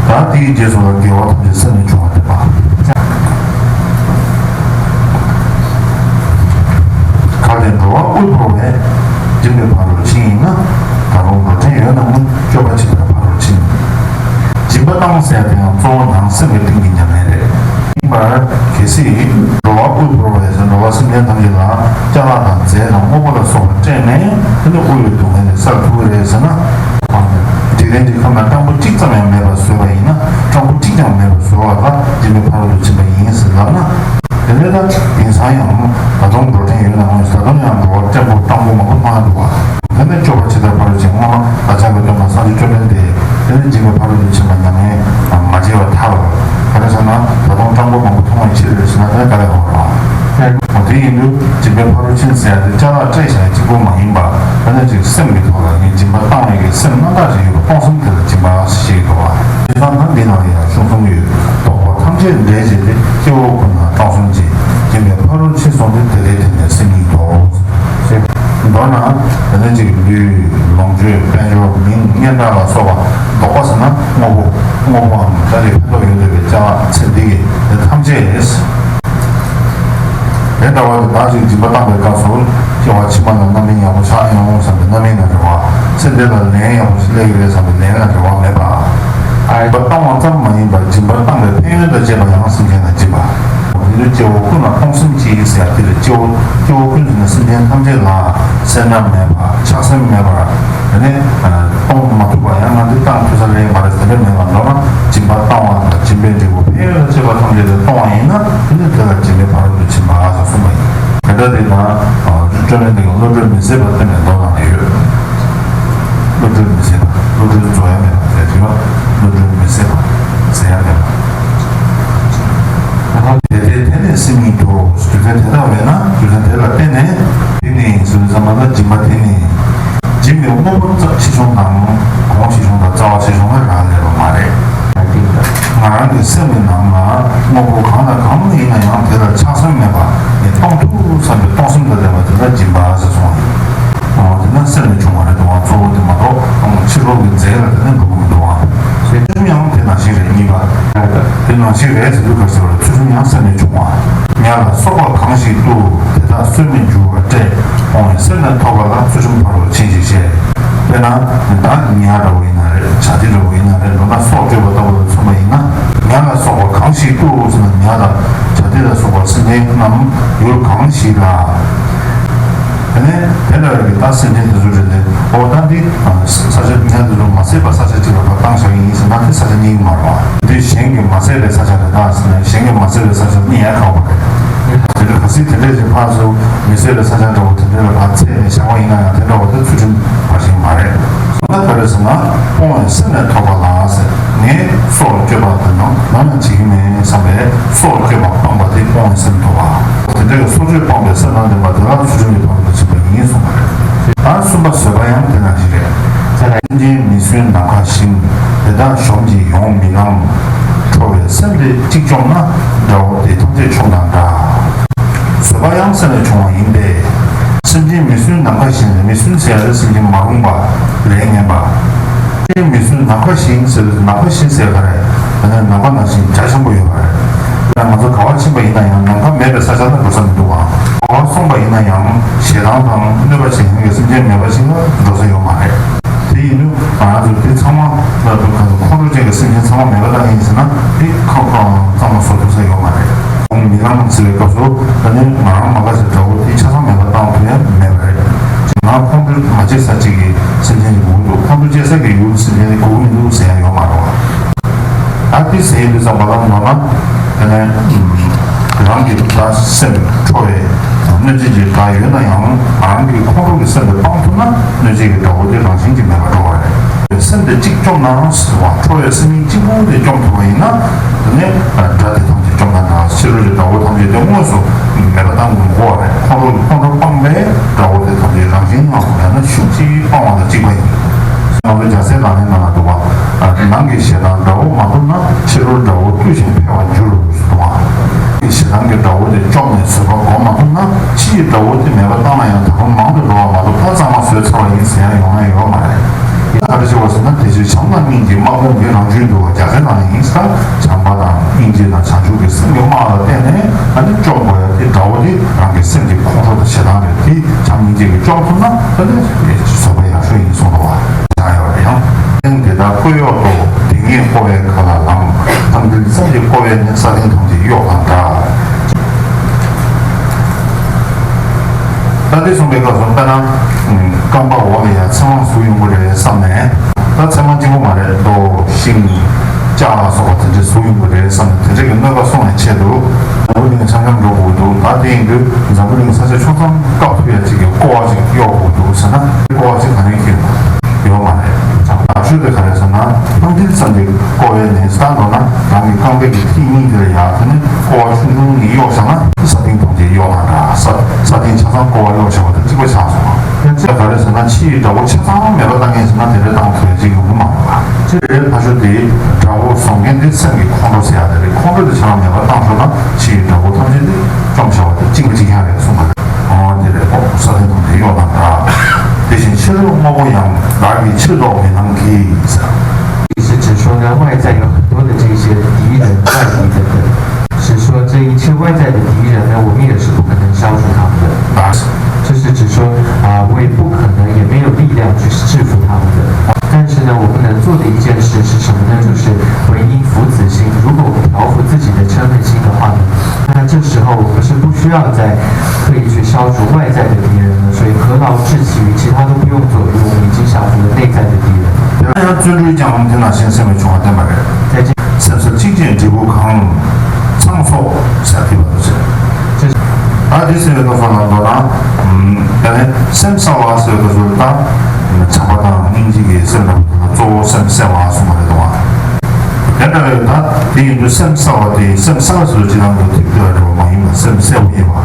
ད་དེའི་རྗེས་སུ་ལ་དགེ་བ་ཐམས་ཅད་སེམས་ལས་བྱུང་བ་སྟེ་པ། གལ་ཏེ་འགྲོ་བ་དབུལ་པོ་བས། སྦྱིན་པའི་ཕ་རོལ་ཕྱིན་ཡིན་ན། ད་རུང་འགྲོ་གྲོན་ཡོད་ན་སྔོན། སྤྱོད་པ་ཇི་ལྟར་ཕ་རོལ་ཕྱིན། སྦྱིན་པ་བཏང་ཟེར་དེ་ཡང་གཙོ་བོ་ནང་སེམས་ཀྱི་སྟེང་གི་ཉམས་ལེན་རེད། ཡིན་པར་གལ་སྲིད་འགྲོ་བ་དབུལ་པོ་བས་ཟེར། འགྲོ་བ་སེམས་ཅན་ཐམས་ཅད་ལ་ཅ་ལག་དང་རྫས་དང་དངོས་པོ་ལ་སོགས་པ་སྤྲད་ནས། དེ་ནི་དབུལ་བའི་སྡུག་བསྔལ་ལས་སེལ་ཐུབ་ཀྱི་རེད་ཟེར་ན། འཇིག་རྟེན་གྱི་ཁམས་ན་སྤྲང་པོ་གཅིག་ཙམ་ཡང་མེད་པར་བཟོས་པ་ཡིན་ན། སྤྲང་པོ་གཅིག་ཀྱང་མེད་པར་བཟོ་བ་ལ་སྦྱིན་པའི་ཕ་རོལ་ཏུ་ཕྱིན་པ་ཡིན་ཟེར་ལབ་ན། དེ་ནས་ད་དེང་སང་ཡང་ད་དུང་འགྲོ་གྲོན་ཡོད་ན་སྔོན། ད་དུང་ཡང་འགྲོ་བ་སྤྲང་པོ་སྤྲང་པོ་མང་པོ་མཐོང་ཡ་འདུག་བ། དེ་ནས་སྤྱོད་པ་ཇི་ལྟར་ཕ་རོལ་ཕྱིན། སྔོན་མ་བདག་ཅག་གི་སྟོན་པ་སངས་རྒྱས་བཅོམ་ལྡན་འདས། དེ་ནས་སྦྱིན་པའི་ཕ་རོལ་ཏུ་ཕྱིན་པ་ཉམས་ལེན་མ་བྱས་པར་ཐལ། ག་རེ་ཟེར་ན་ད་དུང་སྤྲང་པོ་མང་པོ་མཐོང་བའི་ཕྱིར་རེད་ཟེར་ན། དེ་ག་ལས་འོང་རོགས། དེ་ཡིན་དུས་སྦྱིན་པའི་ཕ་རོལ་ཕྱིན་ཟེར་ཡ་དེ་ཅ་ལག་སྤྲད་བཞག་ཡ་གཅིག་པོ་མ་ཡིན་པ། ད་ནི་ཅིག་སེམས་ཀྱི་ཐོག་ལ་ངས་སྦྱིན་པ་བཏང་བའི་གི་སེམས་རྣམ་དག་ཅིག་ཡོད་པ། གཏོང་སེམས་དེ་ལ་སྦྱིན་པ་ཞེས་འགྲོ་བ། དེ་ཙམ་ན་འདི་ནང་ཡང་གཞུང་གསུམ་ཡོད། བདོག་པ་ཐམས་ཅད་འབྲས་བཅས་ཏེ། སྐྱེ་བོ་ཀུན་ལ་གཏོང་སེམས་བསྐྱེད། སྦྱིན་པའི་ཕ་རོལ་ཕྱིན་སོང་སྟེ། དེ་ལས་དེ་ནས་སེམས་ཉིད་དོ། མདོར་ན་དེ་ནས་ཅིག་ལུས་ལོངས་སྤྱོད་དཔལ་འབྱོར་མིང་སྙན་གྲགས་ལ་སོགས་པ། བདོག་པ་ཟེར་ན་དངོས་པོ། དངོས་པོའམ་ད་རེས་ཕན་ཐོགས་ཡོད་བསྡད་པའི་ཅ་ལག་ཚེ་འདི་གི་དེ་ཐམས་ཅད། དེ་ལྟ་བུ་དེ་དག་ཅིག་སྦྱིན་པ་བཏང་བའི་སྐབས་སུ། སྐྱེ་བ་ཕྱི་མ་ལ་རྣམ་སྨིན་ཡག་པོ་ཆགས་ཡོང་བསམ་པའི་རྣམ་སྨིན་ལ་རེ་བ། ཚེ་འདི་ལ་ལན་ཡག་པོ་ཞིག་སླེབས་ཀྱི་རེད་བསམ་པའི་ལན་ལ་རེ་བ་མེད་པ། ཨ། སྦྱིན་པ་བཏང་བ་ཙམ་མ་ཡིན་པར་སྦྱིན་པ་བཏང་བའི་ཕན་ཡོན་དང་བཅས་པ་ཡང་སེམས་ཅན་ལ་སྦྱིན་པ། སྐྱེ་བོ་ཀུན་ལ་གཏོང་སེམས་ཀྱིས་ཟེར་ཡ་དེ་རེད། སྐྱེ་བོ་སྐྱེ་བོ་ཀུན་ཟེར་ན་སེམས་ཅན་ཐམས་ཅད་ལ་སེར་སྣ་མེད་པར་ཆགས་སེམས་མེད་པར་དེ་ནས་གཏོང་མ་ཐུབ་པ། ཡང་ང་འདི་བཏང་ཐུབ་ས་རེད་མ་རེད་ཟེར་རེད་མེད་པར། མདོར་ན་སྦྱིན་པ་བཏང་བ་དང་སྦྱིན་པའི་འབྲས་བུ་ཕན་ཡོན་ལ་སྤྱད་པ་ཐམས་ཅད་དེ་གཏོང་བ་ཡིན་ན་དེ་ནི་དེ་ལ་སྦྱིན་པའི་ཕ་རོལ་ཏུ་ཕྱིན་པ་ཟེར་གསུངས་པ་ཡིན། དེ་འདྲ་དེ་དང་བཅོམ་ལྡན་འདས་ཀྱིས་བློ་གྲོས་མི་ཟད་པ་བསྟན་པའི་མདོ་ནང་ཡོད། བློ་གྲོས་མི་ཟད་པ། བློ་གྲོས་རྫོགས་ཡ་མེད་པ་ཟེར་གྱི་ཡོད། བློ་གྲོས་མི་ཟད་པ། ཟད་ཡ་མེད་པ། དེ་དེ་དེ་ནས་སེམས་ཉིད་དོ། རྒྱུ་མཚན་དེ་དག་བས་ན། རྒྱུ་མཚན་དེ་ལ་བརྟེན་ནས། དེ་ནས་ཟེར་བའི་ཙམ་པ་ལ་སྦྱིན་པ་དེ་ནི། སྦྱིན་པའི་དངོས་པོ་ཆེ་ཆུང་དང་། གོང་ཆེ་ཆུང་དང་། རྩ་བ་ཆེ་ཆུང་ལ་རག་ལས་པ་མ་རེད། ང་རང་གི་སེམས་ཀྱི་ནང་ལ་དངོས་པོ་གང་དང་གང་ཡིན་ན་ཡང་དེ་ལ་ཆགས་སེམས་མེད་པ་ནི་གཏོང་ཐུབ་བསམ་པའི་གཏོང་སེམས་དང་ལྡན་པ་དེ་ལ་སྦྱིན་པ་ཟེར་གསུངས་པ་ཡིན། འོ་དེ་ན་སེམས་ནས་བྱུང་བ་རེད་འདུག་ག་གཙོ་བོ་དེ་མ་གཏོགས་ཕྱི་རོལ་གྱི་རྫས་ལ་དེ་ནས་འགྲོ་གི་མི་འདུག་ག་ཚུལ་ཁྲིམས་ཡང་དེ་ནང་བཞིན་རེད། གཉིས་པ། དེ་ནང་བཞིན་རེད་ཟེར་དུས་ག་ཟེར་བ་རེད། ཚུལ་ཁྲིམས་ཡང་སེམས་ནས་བྱུང་བ། ཉ་ལ་སོགས་པ་གང་ཞིག་ཏུ། དེ་དག་གསོད་མི་འགྱུར་བར་བསྐྲད། སྤོང་བའི་སེམས་ལ་ཐོགས་པ་ལ། ཚུལ་ཁྲིམས་ཕ་རོལ་ཕྱིན་ཞེས་བཤད། དཔེར་ན་ད་ཉ་འདྲ་བོ་ཡིན་ན་རེད། བྱ་དེ་འདྲ་བོ་ཡིན་ན་རེད། མདོར་ན་སྲོག་གཅོད་པ་ལྟ་བུ་ལ་མཚོན་པ་ཡིན་ན། ཉ་ལ་སོགས་པ་གང་ཞིག་ཏུ་ཟེར་ན། ཉ་དང་བྱ་དེ་ལ་སོགས་པ་སེམས་ཅན་རྣམས་ཡུལ་གང་ཞིག་ལ། དེ་ནས་དེ་འདྲ་བའི་ད་སེམས་ཅན་དེ་ཚོ་རེད་དེ། འོ་ད་འདི་ས་ཆ་ཉ་དེ་ཚོ་མ་བསད་པ་ས་ཆ་གཅིག་ལ་ཕར་བཏང་བཞག་ཡིན་ཟེར་ན་དེ་ས་ཆ་རྙེད་ཀྱི་མ་རེད་བ། འདི་གཞན་གྱིས་མ་བསད་པའི་ས་ཆ་རེད། ད་ཟེར་ན་གཞན་གྱིས་མ་བསད་པའི་ས་ཆ་རྙེད་ཡ་ཁག་པོ་རེད། དེ་འདྲ་གལ་སྲིད་དེ་འདྲ་ཞིག་ཕར་ཚུར་མི་བསད་པའི་ས་ཆ་འདྲ་བོ་དེ་འདྲ་ལ་ཕར་འཚེད་ནས་བཞག་པ་ཡིན་ན་ཡང་དེ་འདྲ་བོ་དེ་ཚུལ་ཁྲིམས་ཕར་ཕྱིན་མ་རེད། གསུངས་ན་ག་རེ་ཟེར་ན། སྤོང་བའི་སེམས་ལ་ཐོགས་པ་ལ་ཟེར། ངས་སྲོག་གཅོད་པ་དེ་ནམ་ཡང་བྱེད་ཀྱི་མེད་བསམ་པའི་སྲོག་གཅོད་པ་སྤངས་པ་དེ་སྤོང་བའི་སེམས་ཐོབ་པ། དེ་འདྲའི་སྲོག་གཅོད་སྤངས་པའི་སེམས་དང་ལྡན་པ་དེ་ལ་ཚུལ་ཁྲིམས་ཀྱི་ཕ་རོལ་ཏུ་ཕྱིན་པ་ཡིན་གསུངས་པ་རེད། ད་གསུམ་པ་བཟོད་པ་ཡང་དེ་ནང་བཞིན་རེད། སེམས་ཅན་མི་སྲུན་ནམ་མཁའ་བཞིན། དེ་དག་གཞོམ་གྱིས་ཡོང་མི་ལང་། ཁྲོ་བའི་སེམས་དེ་གཅིག་བཅོམ་ན། དགྲ་བོ་དེ་ཐམས་ཅད་ཆོམས་དང་འདྲ། བཟོད་པ་ཡང་སེམས་ལས་བྱུང་བ་ཡིན་ཏེ། སེམས་ཅན་མི་སྲུན་ནམ་མཁའ་བཞིན། མི་སྲུན་ཟེར་ཡ་དེ་སེམས་ཅན་མ་རུངས་པ། ལས་ངན་པ། སེམས་ཅན་མི་སྲུན་ནམ་མཁའ་བཞིན་ཟེར་བའི་ནམ་མཁའ་བཞིན་ཟེར་ག་རེ། ད་ནི་ནམ་མཁའ་ནང་བཞིན་རྒྱ་ཆེན་པོ་ཡོད་པ་རེད། ད་ང་ཚོ་ག་བར་ཕྱིན་པ་ཡིན་ན་ཡང་ནམ་མཁའ་མེད་པའི་ས་ཆ་ལ་འགྲོ་ས་མི་འདུག་ག་ག་བར་སོང་པ་ཡིན་ན་ཡང་ཞེ་སྡང་དང་གནོད་པ་བྱེད་མཁན་གྱི་སེམས་ཅན་མེད་པ་ཞིག་ལ་འགྲོ་ས་ཡོད་མ་རེད། དེ་ཡིན་དུས་ང་རང་ཚོ་དེ་ཚང་མ་ལ་ཁོང་ཁྲོ་ཅན་གྱི་སེམས་ཅན་ཚང་མ་མེད་པ་བཏང་ཡིན་ཟེར་ན་དེ་ཁག་ཁག་གཙང་མ་བཟོ་ཐུབ་ས་ཡོད་མ་རེད། ཁོང་མི་ལང་ཟེར་བའི་སྐབས་སུ་ད་ནི་ང་རང་མ་དགའ་ཞེས་དགྲ་བོ་དེ་ཆ་ཚང་མེད་པ་བཏང་ཐུབ་ཡ་མེད་པ་རེད། ང་ཁོང་ཁྲོ་མ་བྱེད་ས་གཅིག་གི་སེམས་ཅན་གྱི་དགོས་ཀྱི་འདུག་ཁོང་ཁྲོ་སྐྱེ་ས་གི་ཡུལ་སེམས་ཅན་དེ་དགོས་ཀྱི་མི་འདུག་ཟེར་ཡ་ཡོད་མ་རེད་བ། ད་དེ་ཟེར་ཡོང་དུས་ཙམ་པ་ལ་མདོར་ན་དེ་ནས་རང་གི་ད་སེམས་ཁྲོ་བའི་གནོད་བྱེད་ཀྱི་དགྲ་ཡོད་ན་ཡང་རང་གི་ཁོང་ཁྲོ་གི་སེམས་དེ་སྤང་ཐུབ་ན་གནོད་བྱེད་ཀྱི་དགྲ་བོ་དེ་རང་བཞིན་གྱིས་མེད་པར་འགྲོ་བ་རེད། སེམས་དེ་གཅིག་བཅོམ་ན་ཟེར་བ། ཁྲོ་བའི་སེམས་ཉིད་གཅིག་པུ་དེ་བཅོམ་ཐུབ་པ་ཡིན་ན་དེ་ནས་དགྲ་དེ་ཐམས་ཅད་བཅོམ་པ་དང་ཕྱི་རོལ་གྱི་དགྲ་བོ་ཐམས་ཅད་དེ་དངོས་སུ་མེད་པ་བཏང་དགོས་མ་རེད། ཁོང་ཁྲོ་ཁོང་ཁྲོ་སྤངས་པས་དགྲ་བོ་དེ་ཐམས་ཅད་རང་བཞིན་ངང་དུ་ཡང་ན་ཤུགས་ཀྱིས་སྤང་བ་དང་གཅིག་པ་ཡིན། ང་ཚོ་རྒྱལ་སྲས་ལག་ལེན་ནང་ལ་འདུག་པ། ནང་གི་ཞེ་སྡང་དགྲ་བོ་མ་ཐུབ་ན་ཕྱི་རོལ་དགྲ་བོ་བཏུལ་ཞིང་འཕེལ་བར་འགྱུར་ཟེར་འདུག་པ། ཞེ་སྡང་གི་དགྲ་བོ་དེ་བཅོམ་ནས་བཟོད་པ་སྒོམ་མ་ཐུབ་ན་ཕྱི་ཡི་དགྲ་བོ་དེ་མེད་པ་བཏང་ན་ཡང་དགྲ་བོ་མང་དུ་འགྲོ་བ་མ་གཏོགས་ད་གཙང་མ་བཟོས་ཚར་བ་ཡིན་ཟེར་ཡ་ཡོང་ཡ་ཡོད་མ་རེད། ད་ག་རེ་བྱེད་པ་ཟེར་ན་དེ་ཕྱིར་བྱམས་དང་སྙིང་རྗེའི་དམག་དཔུང་གི་རང་རྒྱུད་འདུལ་བ་རྒྱལ་སྲས་ལག་ལེན་ཡིན་ཟེར། བྱམས་པ་དང་སྙིང་རྗེ་དང་བྱང་ཆུབ་ཀྱི་སེམས་ཀྱི་དམག་ལ་བརྟེན་ནས་ཨ་ནི་བཅོམ་དགོས་ཡ་དེ་དགྲ་བོ་དེ་རང་གི་སེམས་ཀྱི་ཁོང་ཁྲོ་དང་ཞེ་སྡང་རེད། དེ་བྱམས་སྙིང་རྗེ་གིས་བཅོམ་ཐུབ་ན་ཨ་ནི་བཟོད་པ་ཡག་ཤོས་ཡིན་གསུངས་པ་བྱ་ཡོད་རེད། ཡང་དེ་དག་ཀོ་གཡོག་ཏོ། དེ་ཉིད་ཀོ་བའི་ཁ་ལ་ལངས། ཐང་མཐིལ་ཙམ་གྱི་ཀོ་བས་ནི་ས་སྟེང་ཐམས་ཅད་གཡོགས་དང་འདྲ། ད་འདི་གསུངས་པའི་སྐབས་སུ་དཔེར་ན་རྐང་པ་འོག་ལ་ཡ་ཚེར་མ་ཟུག་ཡོང་གི་རེད་བསམ་ནས། ད་ཚེར་མ་གཅིག་པོ་མ་རེད། རྡོ་ཤིང་ལྕགས་ལ་སོགས་པ་དེ་འདྲ་ཟུག་ཡོང་གི་རེད་བསམ་ནས་དེ་འདྲ་གི་གནོད་པ་སྲུང་བའི་ཆེད་དུ་འཛམ་བུ་གླིང་འཆམ་འཆམ་འགྲོ་དགོས་འདུག་ད་དེ་ཡིན་དུས་འཛམ་བུ་གླིང་ས་ཆ་ཕྱོགས་མཚམས་བཀག་ཐུབ་ཡ་གཅིག་གི་ཀོ་བ་གཅིག་གཡོག་དགོས་འདུག་ཟེར་ན་ཀོ་བ་གཅིག་ག་ནས་ཁྱེར་ཡོད་མ་རེད། ད་ཤོད་དེ་ག་རེ་ཟེར་ན་ཐང་མཐིལ་ཙམ་གྱི་ཀོ་བས་ནི་ས་འགྲོ་ན་རང་གི་རྐང་པའི་གི་མཐིལ་གཉིས་དེ་ལ་ཡ་དེ་ནི་ཀོ་བ་ཆུང་ཆུང་གཉིས་གཡོག་བཞག་ན་ས་སྟེང་ཐམས་ཅད་གཡོག་དང་འདྲ། ས་ས་སྟེང་ཆ་ཚང་ཀོ་བ་གཡོག་བཞག་པ་དང་གཅིག་པ་ཆགས་སོང་། ཡང་ཅི་ག་རེ་ཟེར་ན་ཕྱི་ཡི་དགྲ་བོ་ཆ་ཚང་མེད་པ་བཏང་མཁན་ཟེར་ན་དེ་འདྲ་བཏང་ཐུབ་ཡ་ཅིག་ཡོང་གི་མ་རེད་པ། ཅི་རེད་ཕ་ཤོད་དེ་དགྲ་བོ་བཟོ་མཁན་དེ་སེམས་ཀྱི་ཁོང་ཁྲོ་ཟེར་ཡ་དེ་རེད། ཁོང་ཁྲོ་དེ་ཆ་ཚང་མེད་པ་བཏང་ཤོག་ན་ཕྱི་ཡི་དགྲ་བོ་ཐམས་ཅད་དེ་བཅོམ་བྱ་བ་དེ་གཅིག་པ་གཅིག་རྐྱང་རེད་གསུངས་པ་རེད། འོ་དེ་རེད། ཨོ་ས་སྟེང་དུ་དེ་གཡོག་དང་འདྲ། དེ་བཞིན་ཕྱི་རོལ་དངོས་པོ་ཡང་བདག་གིས་ཕྱིར་བཟློག་མི་སྣང་གི་ཟེར། 意思指说呢，外在有很多的这些敌人、外敌等等，是说这一切外在的敌人呢，我们也是不可能消除他们的。啊，就是指说啊，我也不可能，也没有力量去制服他们的。但是呢，我们能做的一件事是什么呢？就是回应服子心。如果我们调服自己的嗔恨心的话呢，那这这时候我们是不需要再刻意去消除外在的敌人了，所以何劳志气于其他都不用做，因为我们已经消除了内在的敌人。དེ་ཡང་བརྩོན་འགྲུས་ཀྱང་དེ་ནང་བཞིན་སེམས་ལ་བྱུང་བ་བསྟན་པ་རེད།在这 སེམས་གསལ་གཅིག་བྱས་འབྲས་བུ་གང་། ཚང་སོགས་ཟེར་དུས་པ་དུ་ཟེར། ད་འདི་ཟེར་བའི་སྐབས་སུ་ལ་མདོར་ན། ད་ནི་སེམས་གསལ་བ་ཟེར་བའི་སྐབས་སུ་ད་བྱམས་པ་དང་སྙིང་རྗེ་གི་སེམས་ལ་གཙོ་བོ་སེམས་གསལ་བ་གསུངས་པ་རེད་དོ། དེ་འདྲ་བའི་ད་དེ་ཡིན་དུས་སེམས་གསལ་བ་དེ་སེམས་གསལ་བ་ཟེར་བ་ཅི་ལ་འདུག་ཐིག་ལྟ་བ་རེད་བ་མ་ཡིན་པ་སེམས་གསལ་བ་ཡིན་པ།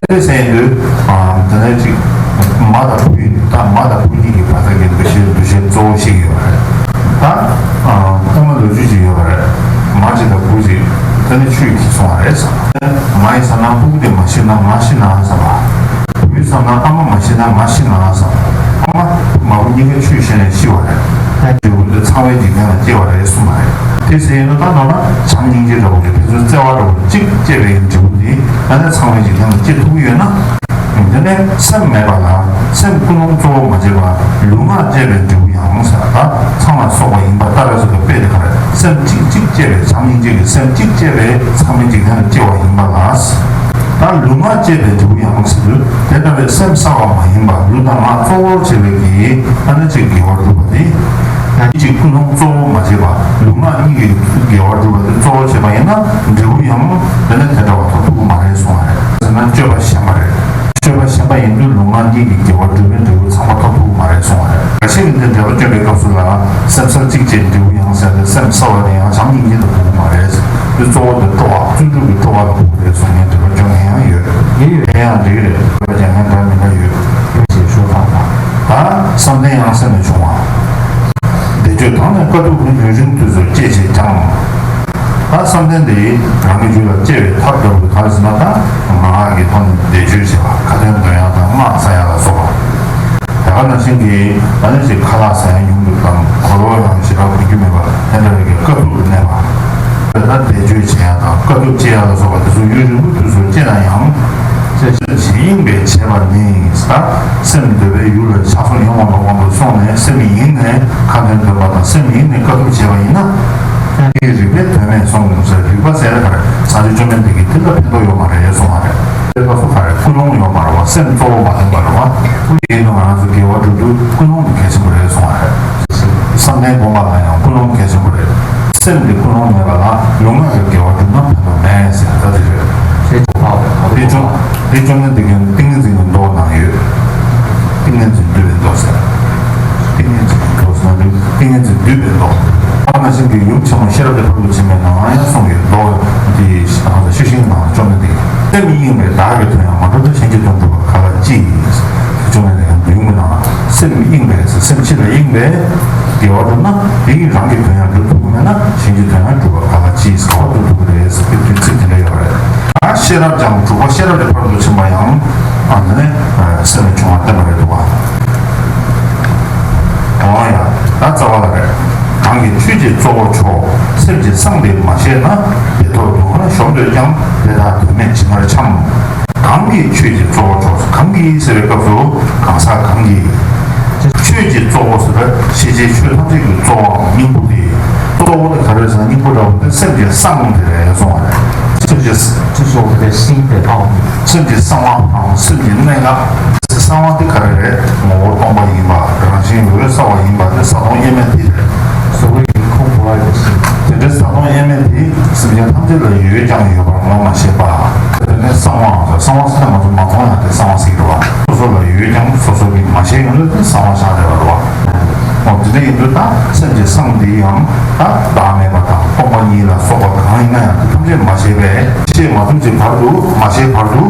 དེ་ཟེར་ཡིན་དུས་ད་ནི་ཅིག་མ་དང་བུ་ཡིན་ད་མ་དང་བུ་གཉིས་ཀྱི་བར་ཐག་གི་འདུ་ཤེས་འདུ་ཤེས་གཙོ་བོ་ཞིག་ཡོད་པ་རེད། ད་ཨ་ཨ་མ་ལོ་རྒྱུས་ཅིག་ཡོད་པ་རེད། མ་ཅིག་དང་བུ་ཅིག་དེ་ནི་ཆུས་ཁྱེར་སོང་བ་རེད་ཟེར། མ་ཡི་བསམ་ན་ཕྲུ་གུ་དེ་མ་ཤི་ན་ང་ཤི་ན་བསམ་པ། བུ་ཡི་བསམ་ན་ཨ་མ་མ་ཤི་ན་ང་ཤི་ན་བསམ་པ། ཨ་མ་མ་བུ་གཉིས་ཀ་ཆུས་ཤི་ནས་ཤི་བ་རེད། ད་འབྲས་བུ་དེ་ཚངས་པའི་འཇིག་རྟེན་ལ་སྐྱེ་བ་རེད་གསུངས་པ་རེད། དེ་ཟེར་ཡོད་ན་ད་ནོར་ན་བྱམས་སྙིང་རྗེ་འདྲ་བོ་རེད། ཕན་ཚུན་བརྩེ་བ་འདྲ་བོ་གཅིག་སྐྱེས་པའི་འབྲས་བུ་དེ་ད་ནི་ཚངས་པའི་འཇིག་རྟེན་ལ་སྐྱེ་ཐུབ་ཀྱི་ཡོད་ན། དེ་ནས་སེམས་མེད་པ་ལ་སེམས་ཀུན་སློང་གཙོ་བོ་མ་བྱས་པ་ལུས་ངག་བཅས་པའི་འབྲས་བུ་ཡང་ཟེར་བ་ད་ཚངས་ལ་སོགས་པ་ཡིན་པ་ལྟར་ཟེར་བའི་དཔེ་དེ་ག་རེ་སེམས་གཅིག་གཅིག་བཅས་པའི་བྱམས་སྙིང་རྗེ་གི་སེམས་གཅིག་བཅས་པའི་ཚངས་པའི་འཇིག་རྟེན་ལ་སྐྱེ་བ་ཡིན་པ་ལ། ད་ལུས་ངག་བཅས་པའི་འབྲས་བུ་ཡང་ཟེར་དུས་དེ་ལྟ་བུའི་སེམས་གསལ་བ་མ་ཡིན་པ་ལུས་དང་ངག་གཙོ་བོར་བྱས་པའི་གི་ཨ་ནི་ཅིག་དགེ་བ་སྒྲུབ་པ་དེ། ཡང་གཅིག་ཀུན་སློང་གཙོ་བོ་མ་བྱས་པ་ལུས་ངག་གཉིས་ཀྱི་དགེ་བ་སྒྲུབ་པ་དེ་གཙོ་བོ་བྱས་པ་ཡིན་ན་འབྲས་བུ་ཡང་དེ་ནི་དེ་འདྲ་བ་ཐོབ་ཐུབ་ཀྱི་མ་རེད་གསུངས་པ་རེད། ཟེར་ན་སྤྱོད་པ་ཞན་པ་རེད། སྤྱོད་པ་ཞན་པ་ཡིན་དུས་ལུས་ངག་གཉིས་ཀྱི་དགེ་བ་སྒྲུབ་པའི་འབྲས་བུ་ཚང་མ་ཐོབ་ཐུབ་ཀྱི་མ་རེད་གསུངས་པ་རེད། འགའ་ཤས་ཀྱིས་འདི་འགྲེལ་པ་བསྐྱོན་པའི་སྐབས་སུ་ལ་སེམས་གསལ་གཅིག་བྱས་འབྲས་བུ་ཡང་ཟེར་ཏེ་སེམས་གསལ་བ་དེ་ཡང་བྱམས་སྙིང་རྗེ་དང་ཕོག་གི་མ་རེད། འདི་གཙོ་བོ་དེ་སྤྲོ་བ་བརྩོན་འགྲུས་ཀྱི་སྤྲོ་བ་ལ་ཕོག་གི་རེད་གསུངས་ནས་འགྲེལ་པ་བསྐྱོན་མཁན་ཡང་ཡོད། ཡོད་ཡོད། དེ་ཡང་འགྲིག་གི་རེད། འགྲེལ་པ་རྒྱག་མཁན་འདྲ་མི་འདྲ་ཡོད། ཞེས་ཤོ་ལྷག་དང་། ད་བསམ་གཏན་ཡང་སེམས་ལས་བྱུང་བ། བཟླས་བརྗོད་དང་ནི་དཀའ་ཐུབ་ཡུན་རིང་དུས་སུ་སྐྱེད་བྱེད་ཀྱང་། ད་བསམ་གཏན་འདི་རང་གི་རྒྱུད་ལ་སྐྱེ་བའི་ཐབས་འདྲ་བོ་ག་རེ་ཟེར་ན་ད་ངག་གི་ཐོག་ནས་བཟླས་བརྗོད་བྱེད་པ་ཁ་ཏོན་འདོན་ཡག་དང་སྔགས་བཟླ་ཡག་ལ་སོགས་པ། དེ་ག་ནང་བཞིན་གྱི་ད་ནི་ཅིག་ཁ་ལག་ཟ་ཡག་ཉུང་དུ་དང་གོས་ལོག་ཡང་ཞེ་དྲག་གོན་རྒྱུ་མེད་པ་དེ་འདྲ་བའི་གི་དཀའ་ཐུབ་ཏུ་གནས་པ། དེ་ལྟར་བཟླས་བརྗོད་བྱེད་ཡག་དང་དཀའ་ཐུབ་སྐྱེ་ཡག་ལ་སོགས་པ་དེ་ཚོ་ཡུན་རིང་པོའི་དུས་སུ་སྐྱེས་ན་ཡང་། ཅེས་བྱས་ཡིན་པས་བྱས་པ་ནི་ད་སེམས་འདོད་པའི་ཡུལ་ལ་ཆགས་སོགས་ཡོང་བ་ལ་དབང་དུ་སོང་ནས་སེམས་ཡེངས་ནས་ཁ་ཏོན་འདོན་པ་དང་སེམས་ཡེངས་ནས་དཀའ་ཐུབ་བྱས་པ་ཡིན་ན། དེའི་རིགས་པས་དོན་མེད་གསུངས་ཟེར། རིགས་པ་ཟེར་བ་སངས་རྒྱས་བཅོམ་ལྡན་འདས་ཀྱིས་དེ་ལ་ཕན་ཐོགས་ཡོད་མ་རེད་གསུངས་པ་རེད། དེ་སྐབས་སུ་ག་རེ་ཀུན་སློང་ཡོད་མ་རེད་བ། སེམས་གཙོ་བོ་མ་ཡིན་པ་རེད་བ། ཡིན་ནའང་ང་རང་ཚོ་དགེ་བ་སྒྲུབ་དུས་ཀུན་སློང་དེ་གལ་ཆེན་པོ་རེད་གསུངས་པ་རེད། བསམ་གཏན་སྒོམ་པ་ལ་ཡང་ཀུན་སློང་གལ་ཆེན་པོ་རེད། སེམས་དེ་ཀུན་སློང་མེད་པ་ལ་ལུས་ངག་གི་དགེ་བ་སྒྲུབ་ན་ཕན་ཐོགས་མེད་ཟེར་ད་དེ་རེད། ཞེས་བྱ་བ་དེ་བཅོམ་དེ་བཅོམ་ལྡན་འདས་ཀྱིས་ཏིང་ངེ་འཛིན་གྱི་མདོ་ནང་ཡོད། ཏིང་ངེ་འཛིན་བསྡུས་པའི་མདོ་ཟེར། ཏིང་ངེ་འཛིན་གྱི་མདོ་ཟེར་ན་ཏིང་ངེ་འཛིན་བསྡུས་པའི་མདོ། ཨ་ནང་བཞིན་གྱི་ཡུམ་ཆེན་མོ་ཤེས་རབ་ཀྱི་ཕ་རོལ་ཏུ་ཕྱིན་པའི་ནང་ཡང་གསུངས་ཡོད། མདོ་འདི་ཤེར་ཕྱིན་གྱི་ནང་བཅོམ་ལྡན་འདས་ཀྱིས་སེམས་གཡེངས་པས་བདག་གི་དོན་ཡང་མ་གྲུབ་ན་གཞན་གྱི་དོན་སྒྲུབ་པར་ག་ལ་མཆིས། བཅོམ་ལྡན་འདས་ཀྱིས་ཡུམ་གྱི་ནང་ལ་སེམས་གཡེངས་པས་སེམས་ཕྱི་ལ་གཡེངས་པས་དགེ་བ་སྒྲུབ་ན་དེ་ཡིས་རང་གི་དོན་ཡང་སྒྲུབ་ཐུབ་ཀྱི་མེད་ན་གཞན་གྱི་དོན་ཡང་སྒྲུབ་པར་ག་ལ་མཆིས། ག་པར་སྒྲུབ་ཐུབ་ཀྱི་རེད་ཟེར་བའི་དུས་ཚིགས་དེ་འདྲ་ཡོད་རེད། ཨ་ཤེས་རབ་ཀྱང་དྲུག་པ་ཤེས་རབ་ཀྱི་ཕ་རོལ་ཏུ་ཕྱིན་པ་ཡང་ཨ་ནི་ནི་སེམས་ལས་བྱུང་བ་བསྟན་པ་རེད་འདུག་བ། འོ་ཡ། ད་རྩ་བ་ལ་རེད། གང་གིས་ཆོས་ཀྱི་གཙོ་བོ་མཆོག་སེམས་ཀྱི་གསང་དེ་མ་ཤེས་ན། དེ་ཐོབ་སྡུག་བསྔལ་གཞོམ་འདོད་ཀྱང་དེ་དག་དོན་མེད་ཇི་ལྟར་འཁྱམས། གང་གིས་ཆོས་ཀྱི་གཙོ་བོ་མཆོག་གང་གིས་ཟེར་བའི་སྐབས་སུ་གང་ཟག་གང་གིས། ཆོས་ཀྱི་གཙོ་བོ་ཟེར་བ་ཤེས་བྱའི་ཆོས་ཐམས་ཅད་ཀྱི་གཙོ་བོའམ་སྙིང་པོ་དེ། གཙོ་བོ་དེ་ག་རེ་ཟེར་ན་སྙིང་པོ་འདྲ་བོ་དེ་སེམས་ཀྱི་གསང་དེ་རེད་གསུངས་པ་རེད། སེམས་ཀྱི། 就是我们的心的奥秘。 སེམས་ཀྱི་གསང་བའམ་སེམས་ཀྱི་གནད་འགག་གསང་བ་དེ་ག་རེ་རེད། ངོ་བོ་སྟོང་པ་ཡིན་པ། རང་བཞིན་འོད་གསལ་བ་ཡིན་པ་དེ་གསལ་སྟོང་དབྱེར་མེད་དེ་རེད། 所谓凌空不二的心。 དེ་འདྲའི་གསལ་སྟོང་དབྱེར་མེད་དེ་སེམས་ཅན་ཐམས་ཅད་ལ་ཡོད་ཀྱང་ཡོད་པར་ངོ་མ་ཤེས་པ། དེ་ནས་གསང་བའམ་གསང་བ་ཟེར་ན་ང་ཚོ་མ་མཐོང་ཡང་དེ་གསང་བ་ཟེར་གྱི་རེད་བ། སོ་སོ་ལ་ཡོད་ཀྱང་སོ་སོ་གིས་མ་ཤེས་ཡོང་དུས་དེ་གསང་བ་ཆགས་བསྡད་པ་རེད་བ། འོ་དེ་འདྲ་ཡིན་དུས་ད་སེམས་ཀྱི་གསང་འདི་ཡང་ད་བདག་མེད་པ་དང་སྟོང་པ་ཉིད་ལ་སོགས་པ་གང་ཡིན་ན་ཡང་དེ་ཐམས་ཅད་མ་ཤེས་པས། ཤེས་མ་ཐུབ་ཀྱི་བར་དུ་མ་ཤེས་བར་དུ།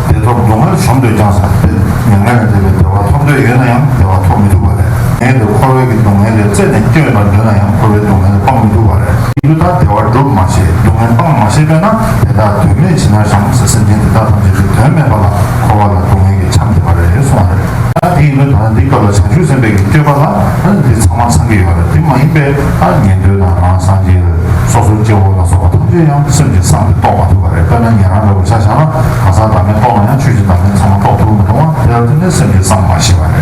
དེ་ཐོབ་སྡུག་བསྔལ་གཞོམ་འདོད་ཀྱང་ཟེར་ཏེ། མྱ་ངན་ལས་འདས་པའི་བདེ་བ་ཐོབ་འདོད་ཡོད་ན་ཡང་བདེ་བ་ཐོབ་མི་ཐུབ་པ་རེད། ངས་དེ་འཁོར་བའི་གི་སྡུག་བསྔལ་ལས་རྩད་ནས་བསྐྱོན་པར་འདོད་ན་ཡང་འཁོར་བའི་སྡུག་བསྔལ་ལས་སྤང་མི་ཐུབ་པ་རེད། ཡིན་དུས་ད་བདེ་བ་སྒྲུབ་མ་ཤེས། སྡུག་བསྔལ་སྤང་མ་ཤེས་པས་ན་དེ་དག་དོན་མེད་ཇི་ལྟར་འཁྱམས་ཟེར། སེམས་ཅན་དེ་དག་ཐམས་ཅད་ཀྱི་དོན་མེད་པ་ལ་འཁོར་བ་ལ་སྡུག་བསྔལ་གྱིས་འཁྱམས་བསྡད་པ་རེད་གསུངས་པ་རེད། ད་དེ་ཡིན་དུས་ད་འདི་སྐབས་ལ་བྱང་ཆུབ་སེམས་དཔའི་གི་སྤྱོད་པ་ལ་ད་འདི་ཚང་མ་ཚང་གི་ཡོད་རེད། དེ་མ་ཡིན་པའི་ད་ཉན་ཐོས་དང་རང་སངས་རྒྱས་སོ་སོའི་སྐྱེ་བོ་ལ་སོགས་པ་ཐམས་ཅད་ཡང་སེམས་ཀྱི་གསང་དེ་རྟོགས་མ་ཐུབ་པ་རེད། དཔེར་ན་ཉན་རང་འདྲ་བོ་ཆ་བཞག་ན་གང་ཟག་བདག་མེད་རྟོགས་ན་ཡང་ཆོས་ཀྱི་བདག་མེད་ཚང་མ་རྟོགས་ཐུབ་མི་འདུག་བ། དེ་ལ་བརྟེན་ནས་སེམས་ཀྱི་གསང་མ་ཤེས་པ་རེད།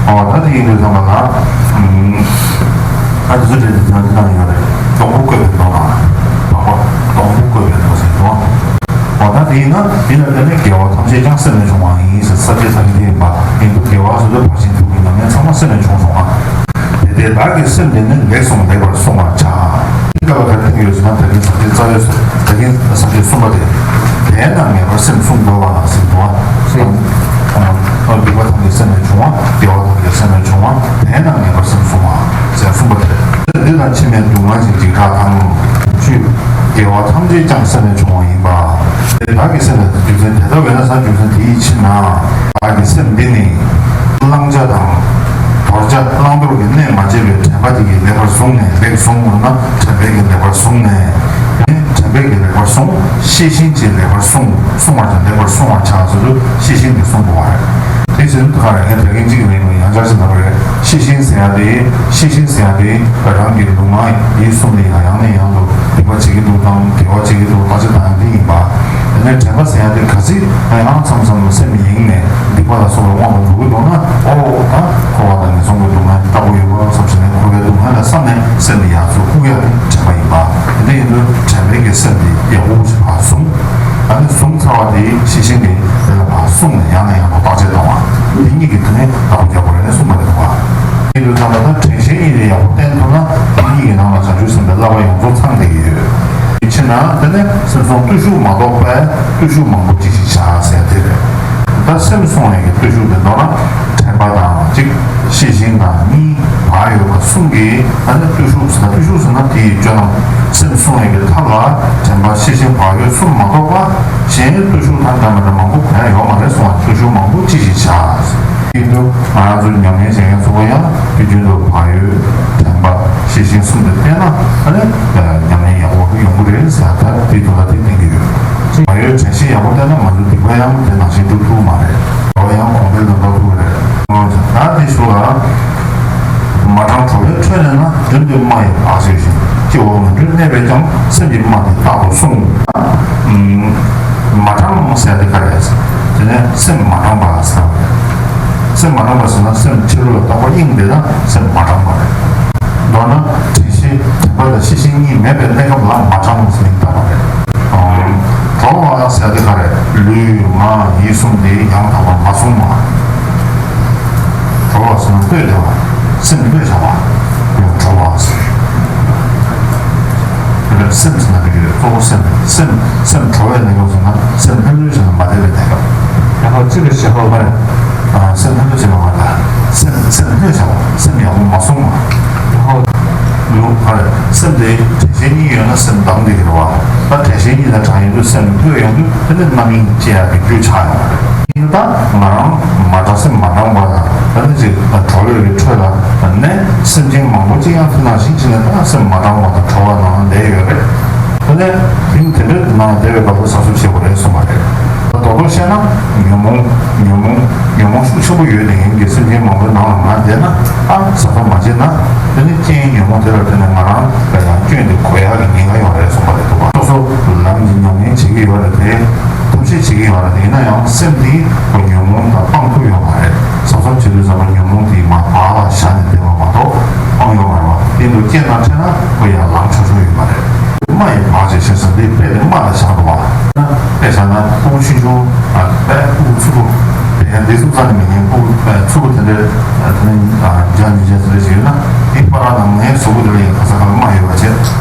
ཨོ་ད་དེ་ཡིན་དུས་ཙམ་པ་ལ། ཨ་དེ་ཚོ་དེ་དེ་དང་དེ་དང་ཡོད་རེད། སྡོང་པོ་བཀོད་པའི་མདོ་ནང་ལ། སྡོང་པོ་སྡོང་པོ་བཀོད་པའི་མདོ་ཟེར་འདུག་བ། འོ་ད་དེ་ཡིན་ན་དེ་ལ་བརྟེན་ནས་དགེ་བ་ཐམས་ཅད་ཀྱང་སེམས་ལས་བྱུང་བ་ཡིན་ཟེར། ས་བཅད་ཐ་སྙད་དེ་ཡིན་པ་ཡིན་དུས་དགེ་བ་ཟེར་དུས་ཕར་ཕྱིན་དྲུག་གི་ཉམས་ལེན་ཚང་མ་སེམས་ལས་བྱུང་སོང་ང་། དེ་ལྟར་བདག་གི་སེམས་དེ་ནི་ལེགས་གསུངས་ལེགས་པར་གསུང་བར་བྱ། དེ་ལ་ག་རེ་བསྟན་ཡོད་ཟེར་ན། ད་གིན་ས་བཅད་རྩ་བའི་སོ་ད་གིན་ས་བཅད་གསུམ་པ་དེ། དེས་ན་ངེས་པར་སེམས་བསྲུང་དགོས་པ་ཟེར་འདུག་བ། སྡིག་པ་ཐམས་ཅད་སེམས་ལས་བྱུང་བ། དགེ་བ་ཐམས་ཅད་སེམས་ལས་བྱུང་བ། དེས་ན་ངེས་པར་སེམས་བསྲུང་བ་ཟེར་གསུམ་པ་དེ། འདི་དང་ཕྱི་མའི་སྡུག་བསྔལ་གྱི་འཇིགས་སྐྲག་དང་། བཅུད་དགེ་བ་ཐམས་ཅད་ཀྱང་སེམས་ལས་བྱུང་བ་ཡིན་པ། དེ་བདག་གི་སེམས་ལ་རྒྱུ་མཚན་དེ་ལྟ་བས་ན་བསམ། རྒྱུ་མཚན་དེའི་ཕྱིར་ན། བདག་གི་སེམས་འདི་ནི་བླང་བྱ་དང་དོར་བྱ་བླང་དོར་གྱི་གནས་མ་བྱས་པའི་དྲན་པ་དེ་གིས་ལེགས་པར་བཟུང་ནས། ལེགས་བཟུང་ལབ་ན་དྲན་པས་ཀྱིས་ལེགས་པར་བཟུང་ནས། དྲན་པས་ཀྱིས་ལེགས་པར་བཟུང་། ཤེས་བཞིན་གྱིས་ལེགས་པར་བསྲུང་། བསྲུང་བར་བྱ། ལེགས་པར་བསྲུང་བར་བྱ་ཟེར་དུས་ཤེས་བཞིན་གྱིས་བསྲུང་དགོས་པ་རེད། དེ་ཟེར་དུས་ག་རེ་ངས་དེ་རིང་གཅིག་ལན་ཡང་བསྐྱར་ཞིག་ལབ་པ་རེད། ཤེས་བཞིན་ཟེར་ཡ་དེ། ཤེས་བཞིན་ཟེར་ཡ་དེ་རང་གི་ལུས་ངག་ཡིད་གསུམ་ལ་ཡང་ཡང་ནས་ཡང་དུ་སྡིག་པ་བྱེད་ཀྱི་འདུག་དང་དགེ་བ་བྱེད་ཀྱི་འདུག་བརྟག་དཔྱད་བཏང་ཡ་དེ་ཡིན་པ། དེ་ནས་དྲན་པ་ཟེར་ཡ་དེ་གལ་སྲིད་ཡང་མཚམས་མཚམས་སེམས་ཡེངས་ནས་སྡིག་པ་ལ་སོགས་པའི་དབང་དུ་འགྲོ་གི་འདུག་ན། ཨོ་ད་འཁོར་བ་དང་ངན་སོང་གི་སྡུག་བསྔལ་ལྟ་བུ་ཡོད་པ་བསམ་བྱས་ནས། འཁོར་བའི་སྡུག་བསྔལ་ལ་བསམ་ནས་སེམས་དེ་ཡར་ཚུར་བཀུག་ཡ་དེ་དྲན་པ་ཡིན་པ། དེ་འདྲ་ཡིན་དུས་དྲན་པས་ཀྱི་སེམས་དེ་ཡག་པོ་ཞིག་ཕར་བཟུང་། ཨ་ནི་བཟུང་ཚར་བ་དེ་ཤེས་བཞིན་གྱིས་དེ་ལ་ཕར་བསྲུང་ནས་ཡང་ནས་ཡང་དུ་བརྟག་དཔྱད་གཏོང་བ། དེ་གཉིས་ཀྱི་དོན་ནི་བདག་པོ་རྒྱག་དགོས་རེད་གསུངས་པ་རེད་པ། ཡིན་དུས་ཙམ་པ་ད་དྲན་ཤེས་གཉིས་དེ་ཡག་པོ་བསྟེན་ཐུབ་ན། དེ་གཉིས་ཀྱི་ནང་ལ་བྱང་ཆུབ་སེམས་དཔའི་བསླབ་པ་ཡོངས་རྫོགས་ཚང་བསྡད་ཀྱི་ཡོད། དེ་ཕྱིར་ན་དེ་ནི་སེམས་བསྲུང་བརྟུལ་ཞུགས་མ་གཏོགས་པའི་བརྟུལ་ཞུགས་མང་པོ་ཅི་ཞིག་བྱ་ཟེར་དེ་རེད། ད་སེམས་བསྲུང་བའི་གི་བརྟུལ་ཞུགས་དེ་མདོར་ན་དྲན་པ་དང་གཅིག་ཤེས་བཞིན་དང་གཉིས་བག་ཡོད་པ་གསུམ་གྱིས། ཨ་ནི་བརྟུལ་ཞུགས་ཟེར་ན། བརྟུལ་ཞུགས་ཟེར་ན་དེའི་སྤྱོད་ལམ། སེམས་བསྲུང་བའི་གི་ཐབས་ལ་དྲན་པ་ཤེས་བཞིན་བག་ཡོད་གསུམ་མ་གཏོགས་པ་གཞན་བརྟུལ་ཞུགས་དང་འདྲ་མི་འདྲ་མང་པོ་གང་ཡང་ཡོད་མ་རེད་གསུངས་པ། བརྟུལ་ཞུགས་མང་པོ་ཅི་ཞིག་བྱ། ཡིན་དུས་ང་རང་ཚོ་ཉམས་ལེན་བྱེད་མཁན་ཚོ་ཡང་དུས་རྒྱུན་དུ་བག་ཡོད། དྲན་པ། ཤེས་བཞིན་གསུམ་དེ་བསྟེན་ན། ཨ་ནི་ཉམས་ལེན་ཡག་པོ་ཡོང་གི་རེད་ཟེར། ད་དེ་དོན་དག་དེ་བསྟན་གྱི་ཡོད། བག་ཡོད་དྲན་ཤེས་ཡག་པོ་བསྟེན་ན་ང་ཚོ་སྡིག་པ་ཡང་དེ་ནང་བཞིན་སྒྲུབ་ཐུབ་མ་རེད། དགེ་བ་ཡང་གོང་འཕེལ་དུ་འགྲོ་ཐུབ་ཀྱི་རེད། ད་དེ་ཞུ་ལ། མ་དྲང་གྲོ་བའི་ཁྲོད་ནས་ན། བདུད་འདོད་སྨྲ་ཡི་བག་ཆེ་ཞིང་། སྐྱེ་བོ་ངན་འགྲོས་གནས་པས་ཀྱང་། སེམས་ཀྱི་རྨ་དེ་རྟག་ཏུ་བསྲུང་། མ་དྲང་ཟེར་དེ་ག་རེ་རེད། དེ་ནས་སེམས་མ་དྲང་བ་ཟེར་བ་རེད། སེམས་མ་དྲང་བ་ཟེར་ན་སེམས་ཕྱི་རོལ་ལ་རྟག་པར་གཡེངས་བསྡད་ན་སེམས་མ་དྲང་བ་རེད། མདོར་ན་དྲན་ཤེས་དྲན་པ་དང་ཤེས་བཞིན་གཉིས་མེད་པའི་གནས་སྐབས་ལ་མ་དྲང་ཟེར་མིང་བཏགས་པ་རེད། གྲོལ་བ་ཟེར་དེ་ག་རེ། ལུས་ངག་ཡིད་གསུམ་དེ་ཡང་དག་པར་མ་བསྲུངས་པ། གྲོལ་བ་ཟེར་ན་གློད་བཏང་བ། སེམས་གློད་བཞག་པ། གྲོལ་བ་ཟེར། སེམས་ཟེར་ན་དེ་ག་རེ། གཙོ་བོ་སེམས། སེམས་སེམས་གྲོལ་བའི་གནས་སྐབས་ཟེར་ན་སེམས་ལྷོད་ལྷོད་བྱས་ནས་མ་བསྡད་པའི་གནས་སྐབས། ཡང་ཧོ་ཅི་ལ་ཞེ་ཧོ་མ་རེད། ཨ་སེམས་ལྷོད་ལྷོད་བྱས་པ་མ་རེད། སེམས་སེམས་ལྷོད་བཞག་པ། སེམས་ཡག་པོ་མ་བསྲུངས་པ། ཡང་ཧོ་ལུང་ཨ་རེད། སེམས་དེ་དྲན་ཤེས་གཉིས་ཡོད་ན་སེམས་བསྡམས་བསྡད་ཀྱི་རེད་བ། ད་དྲན་ཤེས་གཉིས་དང་དྲངས་ཡོང་དུས་སེམས་ལྷོད་ཡོང་དུས་དེ་ནི་རྣམ་གཡེང་སྐྱེ་ཡག་གི་རྒྱུ་ཆགས་ཡོང་བ་རེད། ཡིན་ད་ང་རང་མ་དྲང་སེམས་མ་དྲང་བ་དང་། ད་ནི་ཅིག་གྲོ་ལོད་ཀྱི་ཁྲོད་ལ་ནས་སེམས་ཅན་མང་པོ་ཅིག་ཡང་དེ་ནང་བཞིན་བྱས་ནས་ད་སེམས་མ་དྲང་བ་དང་གྲོལ་བ་ནང་བསྡད་ཡོད་རེད། དེ་ནས་དེང་དེ་འདྲའི་ནང་བསྡད་པའི་བར་དུ་གཟབ་གཟབ་བྱེད་དགོས་རེད་གསུངས་པ་རེད། ད་རྡོག་རྡོག་བཤད་ན་ཉོན་མོངས་ཉོན་མོངས་ཉོན་མོངས་ཤུགས་ཆེན་པོ་ཡོད་མཁན་གྱི་སེམས་ཅན་མང་པོའི་ནང་ལ་ང་བསྡད་ན། ཨ་གཟབ་གཟབ་མ་བྱས་ན་དེ་ནི་རྐྱེན་ཉོན་མོངས་དེ་ལ་བརྟེན་ནས་ང་རང་ལ་ཡང་སྐྱོན་དེ་གོ་ཡག་གི་ཉེན་ཁ་ཡོང་རེད་གསུངས་པ་རེད་འདུག་བ། སོ་སོ་ལམ་གྱི་ཉམས་ལེན་བྱེད་ཀྱི་ཡོད་རེད་དེ། ཐབས་ཤེས་བྱེད་ཀྱི་ཡོད་རེད། ཡིན་ན་ཡང་སེམས་འདི་ཁོ་ཉོན་མོངས་དང་སྤང་ཐུབ་ཡོད་མ་རེད། གཟབ་གཟབ་བྱེད་དུས་ཙམ་པ་ཉོན་མོངས་འདི་མར་བག་ལ་ཞ་ནས་བསྡད་པ་མ་གཏོགས་སྤང་ཡོད་མ་རེད་བ། དེ་འདུག་རྐྱེན་དང་འཕྲད་ན་ཁོ་ཡང་ལམ་ཆུང་ཆུང་ཡོད་མ་རེད། རྨ་ཡི་བག་ཅེས་བྱ་ཟེར་འདི་དཔེ་དེ་རྨ་ལ་བཞག་འདུག་བ། དཔེ་བཞག་ན་ཕྲུ་གུ་ཆུང་ཆུང་། ཨ་དཔེ་ཕྲུ་གུ་ཚུར་ཕྲུག་དེ་ཡང་འདི་ཚོ་རྩ་ནས་མི་ཉན། ཕྲུ་གུ་དཔེ་ཚུར་ཕྲུག་དེ་འདྲའི་དེ་ནས་རྒྱ་ཉིན་བྱས་ཟེར་ཞིག་ཡོད་ན། དེ་པ་ར་ནང་ངའི་གཟུགས་པོ་དེ་ལ་ཡང་ག་ས་ག་ལ་རྨ་ཡོད་པ་བྱས།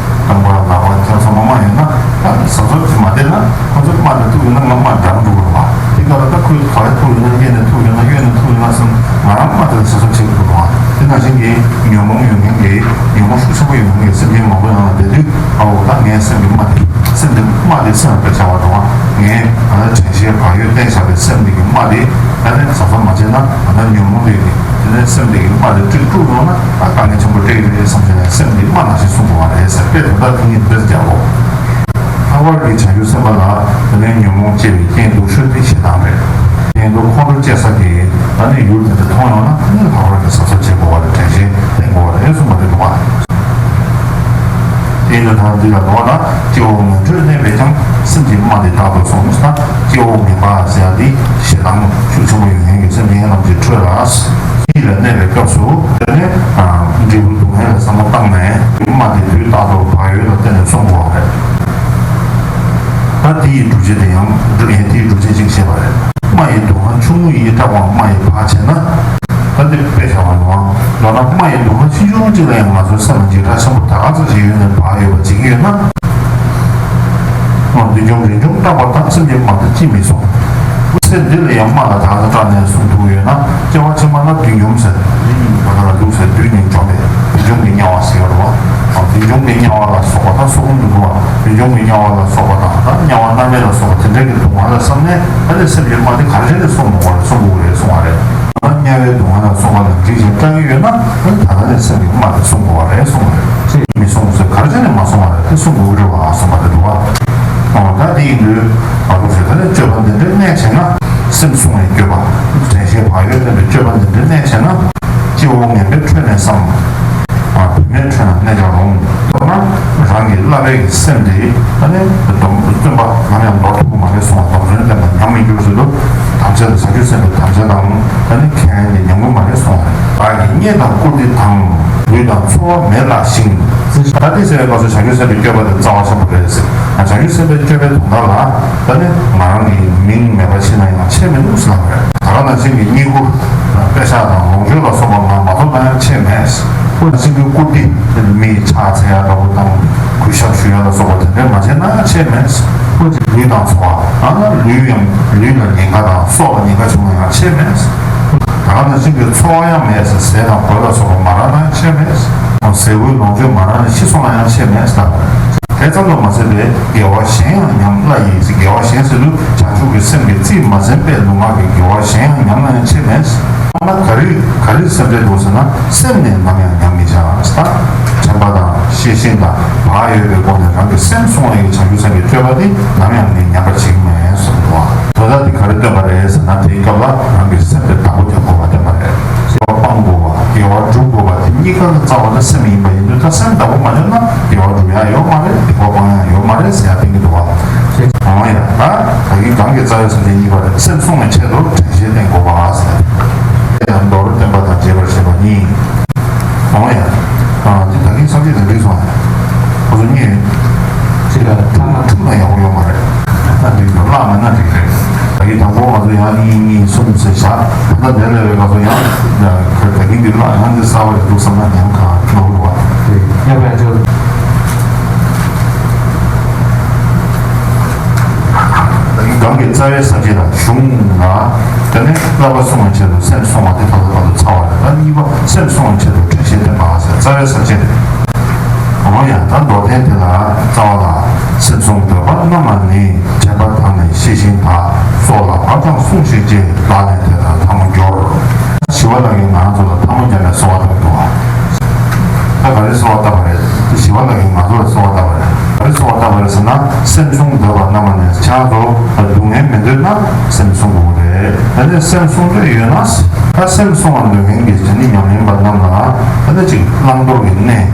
རྐང་པ་ལག་པ་ཁྱབ་ཚང་མ་རྨ་ཡོད་ན། ད་གཟབ་གཟབ་བྱེད་མ་བསྡད་ན་ཁོ་ཚོས་རྨ་དེ་ཐུག་ཡོད་ན་ང་རྨ་འགྲངས་འགྲོ་གི་རེད་བ། དེ་ག་ལ་ད་ཁོས་ག་བ་ཐུག་ཡོད་ན། གཡས་ནས་ཐུག་ཡོད་ན། གཡོན་ནས་ཐུག་ཡོད་ན་བསམ། ང་རང་རྨ་དེ་ལ་གཟབ་གཟབ་བྱེད་དགོས་རེད་བ། དེ་ནང་བཞིན་གྱི་ཉོན་མོངས་ཡོད་མཁན་གྱི་ཉོན་མོངས་ཤུགས་ཆེན་པོ་ཡོད་མཁན་གྱི་སེམས་ཅན་མང་པོ་ནང་ལ་བསྡད་དུས། ཨའོ་ད་ངའི་སེམས་ཀྱི་རྨ་དེ། སེམས་དེ་རྨ་དེ་སེམས་ལ་དཔེ་ཆ་བ་འགྲོ་བ། ངས་ཨ་ནི་དྲན་ཤེས་བག་ཡོད་བསྟེན་བཞག་པའི་སེམས་དེ་གི་རྨ་དེ་ཨ་ནི་གཟབ་གཟབ་མ་བྱས་ན། ཨ་ནི་ཉོན་མོངས་དེ་གི་དེ་ནས་སེམས་དེ་གི་རྨ་དེ་དཀྲུགས་དཀྲུགས་ཡོང་ན། ཨ་དཀའ་ངལ་ཆེན་པོ་འཕྲད་ཀྱི་རེད་བསམ་བྱས་ནས་སེམས་དེ་རྨ་ནང་བཞིན་བསྲུང་དགོས་པ་རེད་ཟེར། དཔེ་དེ་ལྟར་དེ་ཉིད་དཔེ་རྒྱག་གོ། ལྷག་པར་གྱི་བྱང་ཆུབ་སེམས་དཔའ་ལ་དེ་ནས་ཉོན་མོངས་སྐྱེ་བའི་རྐྱེན་དུ་ཤོས་དེ་ཞེ་སྡང་རེད། རྐྱེན་དུ་ཁོང་ཁྲོ་སྐྱེ་ས་དེ་ཨ་ནི་ཡུལ་དེ་འདྲ་མཐོང་ཡོང་ན། ཨ་ནི་ལྷག་པར་གྱི་གཟབ་གཟབ་བྱེད་དགོས་པ་རེད། དྲན་ཤེས་བསྟེན་དགོས་པ་རེད་གསུངས་པ་རེད་འདུག་བ། དེ་ལ་ད་འདི་ལ་ནོར་ན། སྐྱེ་བོ་ངན་ཁྲོད་གནས་པས་ཀྱང་། སེམས་ཀྱི་རྨ་དེ་རྟག་ཏུ་བསྲུང་། ད་སྐྱེ་བོ་ངན་པ་ཟེར་ཡ་དེ་ཞེ་སྡང་ཤུགས་ཆེན་པོ་ཡོད་མཁན་གྱི་སེམས་ཅན་རྣམས་ཀྱི་ཁྲོད་ལ་གཉིད་ལ་གནས་པའི་སྐབས་སུ། དེ་ནས་འབྲས་བུ་སྡུག་བསྔལ་ལ་བསམ་བློ་བཏང་ནས། རྨ་དེ་དུས་རྟག་ཏུ་བག་ཡོད་ལ་བརྟེན་ནས་བསྲུང་དགོས་པ་རེད། ད་དེ་ཡི་སྒྲུབ་ ཞེས་དེ་ཡང་འབྲུ་ཡན་དེའི་སྒྲུབ་བྱེད་ཅིག་བཤད་པ་རེད། རྨ་ཡི་སྡུག་བསྔལ་ཆུང་ངུ་ཡིས་སྐྲག་པའང་རྨ་ཡི་བག་བྱས་ན། ད་འདི་དཔེ་བཞག་པ་ཡིན་ནོ། མདོར་ན་རྨ་ཡི་སྡུག་བསྔལ་ཆུང་ཆུང་གཅིག་ལ་ཡང་ང་ཚོའི་སེམས་ལ་འཇིགས་སྐྲག་ཆེན་པོ་ད་ག་ཚོད་ཅིག་ཡོད་ནའི་བག་ཡོད་པ་བྱེད་ཀྱི་ཡོད་ན། འོ་འདི་བྱུང་རེ་བྱུང་སྐྲག་པ་དང་སེམས་ཀྱི་རྨ་དང་ཅི་མི་གསུང་། ཚེ་འདི་ལ་ཡང་རྨ་ལ་ད་ག་ཚོད་སྐྲག་ནའི་གསུང་ཐུབ་ཡོད་ན་སྐྱེ་བ་ཕྱི་མ་ལ་བདུད་འཇོམས་ཟེར། ང་ཚོ་ལ་ལུགས་ཟེར་བདུད་ནི་འཇོམས་པའི་བདུད་འཇོམས་ཀྱི་དམྱལ་བ་ཟེར་ཡོད་རེད་བ། བདུད་འཇོམས་ཀྱི་དམྱལ་བ་ལ་སོགས་པ་དང་སོགས་པ་འདུག་གོ། བདུད་འཇོམས་ཀྱི་དམྱལ་བ་ལ་སོགས་པ་དང་ད་དམྱལ་བ་མནར་མེད་ལ་སོགས་པ་དེ་འདྲ་གི་སྡུག་བསྔལ་ལ་བསམ་ནས་ཨ་ནི་སེམས་ཀྱི་རྨ་དེ་ག་རེ་ནས་གསུང་དགོས་རེད་གསུང་དགོས་རེད་གསུང་བ་རེད། དམྱལ་བའི་སྡུག་བསྔལ་ལ་སོགས་པ་ལ་འཇིགས་ཤིང་སྐྲག་གི་ཡོད་ན་ཨ་ནི་ད་ལྟ་ནས་སེམས་ཀྱི་རྨ་དེ་གསུང་དགོས་པ་རེད་གསུང་བ་རེད། མི་གསུང་ཟེར་ག་རེ་བྱས་ནས་མ་གསུང་བ་རེད་དེ་གསུང་དགོས་ཀྱི་རེད་བ་གསུང་བ་རེད་འདུག་བ། ཨོ་ད་དེ་ཡིན་དུས་ཨ་ལུག་ཟེར་ད་ནི་སྤྱོད་པ་འདི་འདྲའི་གནད་ཆེ་ན་སེམས་བསྲུང་བའི་སྤྱོད་པ། དྲན་ཤེས་བག་ཡོད་ལྡན་པའི་སྤྱོད་པ་འདི་འདྲའི་གནད་ཆེ་ན། སྤྱི་བོ་ངན་པའི་ཁྲོད་ནས་བསམ། ཨ་བུད་མེད་ཁྲོད་ན་གནས་ཀྱང་རུང་། མདོར་ན་རང་གི་བསླབ་པའི་གི་སེམས་དེ་ཨ་ནི་སྡོམ་བརྩོན་པ་ནམ་ཡང་འདོར་ཐུབ་ཀྱི་མ་རེད་གསུངས་པ། སྡོམ་བརྩོན་བསྟེན་པ་ཉམས་མི་འགྱུར་ཟེར་དུས་དམ་བཅའ་དང་བྱང་ཆུབ་སེམས་དཔའི་དམ་བཅའ་དང་ཨ་ནི་ཁས་ལེན་དེ་ཉམས་ཀྱི་མ་རེད་གསུངས་པ་རེད། བདག་གི་བརྙས་དང་བཀུར་སྟི་དང་། ལུས་དང་ཚོར་བ་མེད་བརླག་ཞིང་། ད་དེ་ཟེར་བའི་སྐབས་སུ་བྱང་ཆུབ་སེམས་དཔའི་སྤྱོད་པ་དེ་རྩ་བ་ཆེན་པོ་རེད་ཟེར། བྱང་ཆུབ་སེམས་དཔའི་སྤྱོད་པའི་དོན་དག་ལ་ད་ནི་ང་རང་གི་མིང་མེད་པ་ཕྱིན་ན་ཡང་ཆེ་མི་འདུག་ཟེར་ལབ་པ་རེད། ད་ག་ནང་བཞིན་གྱི་བསྙེན་བཀུར་དང་དཔེ་བཞག་དང་ལོངས་སྤྱོད་ལ་སོགས་པ་ང་མ་ཐོབ་ན་ཡང་ཆེ་མེད། ཁོ་ནང་བཞིན་གྱི་བཀུར་སྟི་མིའི་ཕྱག་འཚལ་ཡ་འདྲ་པོ་དང་གུས་ཞབས་ཞུ་ཡ་ལ་སོགས་པ་དེ་འདྲ་མ་བྱས་ན་ཡང་ཆེ་མེད། ཁོ་ཅིག་ལུས་དང་ཚོར་བ་ཨ་ན་ལུས་ཡང་ལུས་ལ་ཉེན་ཁ་དང་སྲོག་ལ་ཉེན་ཁ་བྱུང་ན་ཡང་ཆེ་མེད། ད་ག་ནང་བཞིན་གྱི་ཚོར་བ་ཡང་མེད་ཟེར། ཟས་དང་གོས་ལ་སོགས་པ་མ་རག་ན་ཡང་ཆེ་མེད། ཟས་གོས་ལོངས་སྤྱོད་མ་རག་ན་ཤི་སོང་ན་ཡང་ཆེ་མེད་ཟེར། དེ་ཙམ་དུ་མ་ཟད་པའི་དགེ་བ་གཞན་ཡང་ཉམས་སླ་ཡིས། དགེ་བ་གཞན་ཟེར་དུས་བྱང་ཆུབ་ཀྱི་སེམས་ཀྱི་རྩིས་མ་ཟིན་པའི་ལུས་ངག་གི་དགེ་བ་གཞན་ཡང་ཉམས་ན་ཡང་ཆེ་མེད། ཨ་ན་ག་རེ་ག་རེ་སེམས་ཁྲལ་འདུག་ཟེར་ན་སེམས་ནི་ནམ་ཡང་ཉམས་མི་བྱ་ཟེར། དྲན་པ་དང་ཤེས་བཞིན་དང་བག་ཡོད་པའི་སྒོ་ནས་རང་གི་སེམས་བསྲུང་བའི་བྱང་ཆུབ་སེམས་ཀྱི་སྤྱོད་པ་དེ་ནམ་ཡང་ནི་ཉམས་པ་བྱེད་ཀྱི་མེད་གསུངས་འདུག་བ། དོན་དག་དེ་ག་རེ་སྟོན་པ་རེད་ཟེར་ན་དེའི་སྐབས་ལ་རང་གི་སེམས་དེ་བདག་པོ་རྒྱག་དགོས་པ་སྟོན་པ་རེད། དགེ་བ་སྤང་དགོས་པ་དགེ་བ་སྒྲུབ་དགོས་པ་དེ་གཉིས་ཀ་གི་རྩ་བ་ལ་སེམས་ཡིན་པ་ཡིན་དུས་ད་སེམས་བདག་པོ་མ་བྱས་ན་དགེ་བ་སྒྲུབ་ཡ་ཡོད་མ་རེད། སྡིག་པ་སྤང་ཡ་ཡོད་མ་རེད་ཟེར་ཡ་གཏན་གྱི་འདུག་བ། འོ་ཡ་ད་ད་གིན་གང་གི་རྩ་བའི་སེམས་ཅན་གཉིས་པ་རེད། སེམས་བསྲུང་བའི་ཆེད་དུ་དྲན་ཤེས་བསྟེན་དགོས་པ་ཟེར། དེ་ཡང་མདོར་བསྟན་པ་དང་རྒྱས་པར་བཤད་པ་གཉིས། འོ་ཡ། ཨ་འདི་ད་གིན་སངས་རྒྱས་དང་འགྲིག་སོང་ཡ། ཁོ་ཚོ་གཉིས། ཅི་ལ་ཐ་མ་ཐུག་ན་ཡག་པོ་ཡོད་མ་རེད། ད་འགྲིག་ན་བརླག་མེད་ན་འགྲིག་རེད། ད་གིན་དང་པོ་ང་ཚོ་ཡང་གཉིས་གཉིས་གསུམ་ཟེར་བཞག་ད་ལྟ་འདི་ལས་བའི་ང་ཚོ་ཡང་ད་གིན་འདི་བརླག་ཡང་འདི་གསར་པ་རེད་འདུག་བསམ་ན་ཉམས་གང་ནོར་བ། ཡོད་པའི་ཚུལ། གང་གི་རྩ་བའི་ས་བཅད་ལ་གཞུང་ལ། དེ་ནས་བསླབ་པ་བསྲུང་བའི་ཆེད་དུ་སེམས་བསྲུང་བ་དེ་ད་ལྟ་བར་དུ་ཚར་བ་རེད། ད་གཉིས་པ་སེམས་བསྲུང་བའི་ཆེད་དུ་དྲན་ཤེས་བསྟེན་པ་ཟེར་རྩ་བའི་ས་བཅད་རེད། འོ་ཡ་ད་མདོར་བསྟན་དེ་ལ་རྩ་བ་ལ་སེམས་བསྲུང་འདོད་པ་རྣམས་ལ་ནི་དྲན་པ་དང་ནི་ཤེས་བཞིན་དག་སྲོག་ལ་བབ་ཀྱང་བསྲུང་ཞིག་ཅེས་བདག་ནི་དེ་ལྟར་ཐལ་མོ་སྦྱོར། ཞི་བ་ལྷ་གིས་ང་ཚོ་ལ་ཐལ་མོ་སྦྱར་ནས་གསོལ་བ་བཏབ་འདུག་བ། ད་ག་རེ་གསོལ་བ་བཏབ་པ་རེད། ཞི་བ་ལྷ་གིས་ང་ཚོ་ལ་གསོལ་བ་བཏབ་པ་རེད། ག་རེ་གསོལ་བ་བཏབ་པ་རེད་ཟེར་ན་སེམས་བསྲུང་འདོད་པ་རྣམས་ནི་ཁྱེད་རང་ཚོ་སྡུག་བསྔལ་མི་འདོད་ན་སེམས་བསྲུང་དགོས་རེད། ད་ནི་སེམས་བསྲུང་འདོད་ཡོད་ན་ད་སེམས་བསྲུང་བར་འདོད་མཁན་གྱི་བྱས་ནས་ཉམས་ལེན་པ་རྣམས་ལ་ད་ནི་ཅིག་བླང་དོར་གྱི་གནས་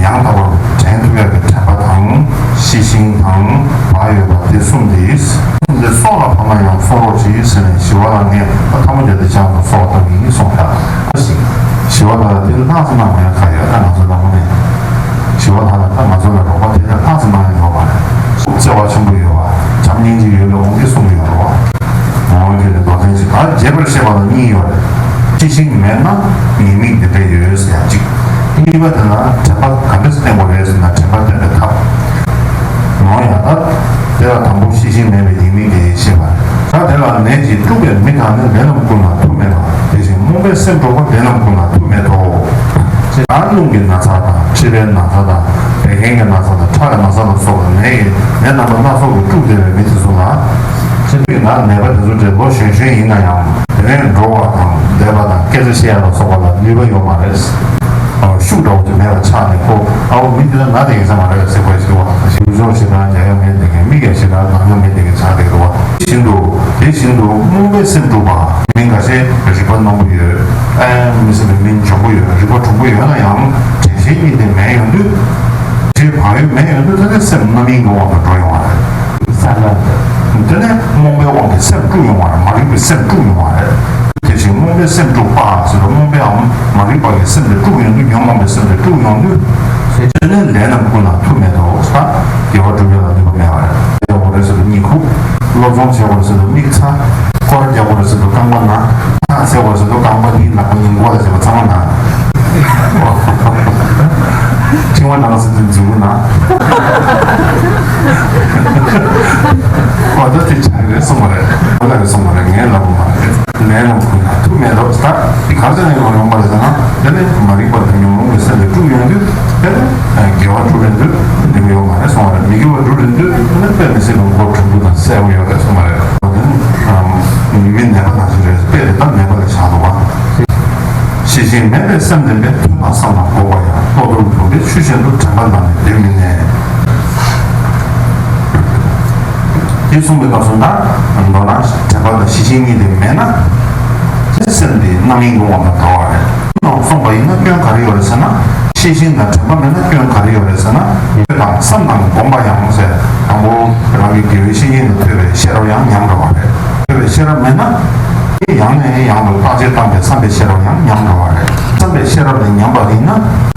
ཡང་དག་པར་དྲན་ཐུབ་ཡག་གི་དྲན་པ་དང་ཤེས་བཞིན་དང་བག་ཡོད་པ་དེ་གསུམ་དེ། འདི་སྲོག་ལ་བབ་ན་ཡང་བསྲུང་རོགས་གྱིས་ཟེར་ནས་ཞི་བ་ལྷ་ངས་ཐལ་མོ་སྦྱར་ཏེ་ཁྱེད་རང་ཚོ་གསོལ་བ་བཏབ་ཀྱི་ཡིན་གསུངས་ཤག་ཞི་བ་ལྷ་ལ་དེ་ལྷག་ཙམ་གནང་མ་ཡག་ག་ཡོད། ད་ང་ཚོ་ལ་དངོས་གནས་ཞི་བ་ལྷ་ལ་ད་ང་ཚོ་ལ་རོགས་པ་དེ་ལས་ལྷག་ཙམ་གནང་ཡག་ཡོད་མ་རེད། བརྩེ་བ་ཆེན་པོ་ཡོད་པ་བྱམས་སྙིང་རྗེ་ཡོད་པའི་དབང་གིས་གསུངས་ཀྱི་ཡོད་རེད་བ། འོ་དེ་ལས་མདོར་བསྟན་ཞིག་ད་རྒྱས་པར་བཤད་པ་ལ་གཉིས་ཡོད་རེད། ཤེས་བཞིན་མེད་ན་ཉེས་དམིགས་འདི་འདྲ་ཡོད་ཟེར་ཡག་གཅིག་གཉིས་པ་དེ་ལ་དྲན་པ་ག་འདྲ་སེ་བསྟེན་དགོས་རེད་ཟེར་ན་དྲན་པ་བསྟེན་པའི་ཐབས། འོ་ཡ་ད། དེ་ལ་དང་པོ་ཤེས་བཞིན་མེད་པའི་ཉེས་དམིགས་དེ་ཤེས་པ། ད་དེ་ལ་ནད་ཀྱིས་དཀྲུགས་པའི་མི་དག་ནི་ལས་རྣམས་ཀུན་ལ་མཐུ་མེད་པ། དེ་བཞིན་རྨོངས་པའི་སེམས་འཁྲུགས་པ་ལས་རྣམས་ཀུན་ལ་མཐུ་མེད་དོ། ད་རླུང་གི་ན་ཚ་དང་མཁྲིས་པའི་ན་ཚ་དང་བད་ཀན་གྱི་ན་ཚ་དང་ཁྲག་གི་ན་ཚ་ལ་སོགས་པ་ནད་ཀྱི་ནད་རྣམ་པ་སྣ་ཚོགས་ཀྱིས་དཀྲུགས་བསྡད་པའི་མི་དེ་ཚོ་ལ། མཁྲིས་པའི་ནད་ནད་པ་དེ་ཚོ་འདྲའི་ལོ་གཞོན་གཞོན་ཡིན་ན་ཡང་དེ་ནས་འགྲོ་བ་དང་བསྡད་པ་དང་སྐད་ཆ་བཤད་ཡ་ལ་སོགས་པ་ལ་ནུས་པ་ཡོད་མ་རེད། ཤུགས་འདྲ་བོ་ཅིག་མེད་པ་ཆགས་ནས་ཁོ་ཨ་བོ་མི་འདི་ལ་ན་དེ་གི་ས་མ་རེད་ཟེར་བ་ཞིག་བ། ཞིག་ཚོ་ཞེ་དྲག་རྒྱག་ཡ་མེད་དེ་གི་མིག་ཡ་ཞེ་དྲག་ལངས་ཡ་མེད་དེ་གི་ཆགས་དེ་གི་རེད་བ། དེ་བཞིན་དུ་དེ་བཞིན་དུ་རྨོངས་པའི་སེམས་འཁྲུགས་པ། མིང་ཁ་ཤས་རིག་པ་རྣོན་པོ་ཡོད། ཨེ་མི་སྲིད་པའི་མིང་འཇོན་པོ་ཡོད། རིག་པ་གྲུང་པོ་ཡོད་ན་ཡང་དྲན་ཤེས་གཉིས་དེ་མེད་ཡོང་དུས། དེ་བག་ཡོད་མེད་ཡོང་དུས་ད་ནི་སེམས་རྣམ་གཡེང་གི་དབང་དུ་འགྲོ་ཡོང་བ་རེད། ས་ལ། དེ་ནས་རྨོངས་པའི་དབང་གིས་སེམས་དཀྲུགས་ཡོང་བ་རེད། མ་རིག་པའི་སེམས་དཀྲུགས་ཡོང་བ་རེད། དེ་བཞིན་རྨོངས་པའི་སེམས་དཀྲུགས་པ་ཟེར་བ་རྨོངས་པའམ་མ་རིག་པ་གི་སེམས་དེ་དཀྲུགས་ཡོང་དུས་ཉོན་མོངས་པའི་སེམས་དེ་དཀྲུགས་ཡོང་དུས། དེ་ནས་ལས་རྣམས་ཀུན་ལ་མཐུ་མེད་དོ། ད་དགེ་བ་སྒྲུབ་ཡ་ལ་ནུས་པ་མེད་པ་རེད། དེ་འོ་རེད་ཟེར་དུས་གཉིད་ཁུག་སློབ་སྦྱོང་བྱེད་དགོས་ཟེར་དུས་མིག་ཚ། སྐོར་རྒྱག་དགོས་ཟེར་དུས་རྐང་པ་ན། ཐག་བཅད་དགོས་ཟེར་དུས་རྐང་པ་གཉིས་ལག་པ་གཉིས་མགོ་ལ་བྱེད་པ་ཚང་མ་ན། འཕྲིན་བ་ནང་ཟེར་དུས་མཛུ་གུ་ན། ཨོ་ད་དེ་ཆགས་རེད་གསུངས་པ་རེད། ཨོ་ལ་རེད་གསུངས་པ་རེད། ངས་ལབ་པ་མ་རེད། ནས་ལམ་ཁུ་ན་ཐུག་མེད་དོ། ད་ག་ཚོད་ནས་ཡོང་ཡོང་པ་རེད་ཟེར་ན། དེ་ནས་མ་རིག་པ་དང་ཉོན་མོངས་ཀྱི་སེམས་དེ་དཀྲུགས་ཡོང་དུས། དེ་ནས་དགེ་བ་སྒྲུབ་ཡོང་དུས་འདི་མི་ཡོང་མ་རེད་གསུང་བ་རེད། མི་དགེ་བ་སྒྲུབ་ཡོང་དུས་དེ་ནས་དཔེ་མི་སྲིད་པའི་མགོ་གྲུང་པོ་དང་གསལ་པོ་ཡོད་རེད་གསུང་བ་རེད། དེ་ནས་མི་ནད་པ་ནང་བཞིན་རེད། དཔེ་དེ་ལྟར་ནད་པ་ལ་བཞག་འདུག་བ། ཤེས་བཞིན་མེད་པའི་སེམས་ལྡན་པས། ཐོས་པ་བསམ་པ་སྒོམ་པ་ཡང་། བློ་རྡོལ་བུམ་པའི་ཆུ་བཞིན་དུ། དྲན་པ་ལ་ནི་དེ་མི་གནས། དེ་གསུངས་པའི་སྐབས་སུ་ད་མདོར་ན་དྲན་པ་དང་ཤེས་བཞིན་གཉིས་དེ་མེད་ན། དེ་སེམས་དེ་རྣམ་གཡེང་ལུང་བ་དང་འདྲ་བ་རེད། ནོ་གསུངས་པ་ཡིན་ན་སྐྱོན་ག་རེ་ཡོད་རེད་ཟེར་ན། ཤེས་བཞིན་དང་དྲན་པ་མེད་ན་སྐྱོན་ག་རེ་ཡོད་རེད་ཟེར་ན། ཐོས་དང་བསམ་དང་སྒོམ་པ་ཡང་ཟེར། དང་པོ་རང་གི་དགེ་བའི་བཤེས་གཉེན་ལ་ཐོས་པའི་ཤེས་རབ་ཡང་ཉམས་འགྲོ་བ་རེད། ཐོས་པའི་ཤེས་རབ་མེད་ན། དེ་ཡང་ནས་ཡང་དུ་བརྟག་དཔྱད་བཏང་པའི་བསམ་པའི་ཤེས་རབ་ཡང་ཉམས་འགྲོ་བ་རེད། བསམ་པའི་ཤེས་རབ་ལས་ཉམས་པ་ཡིན་ན།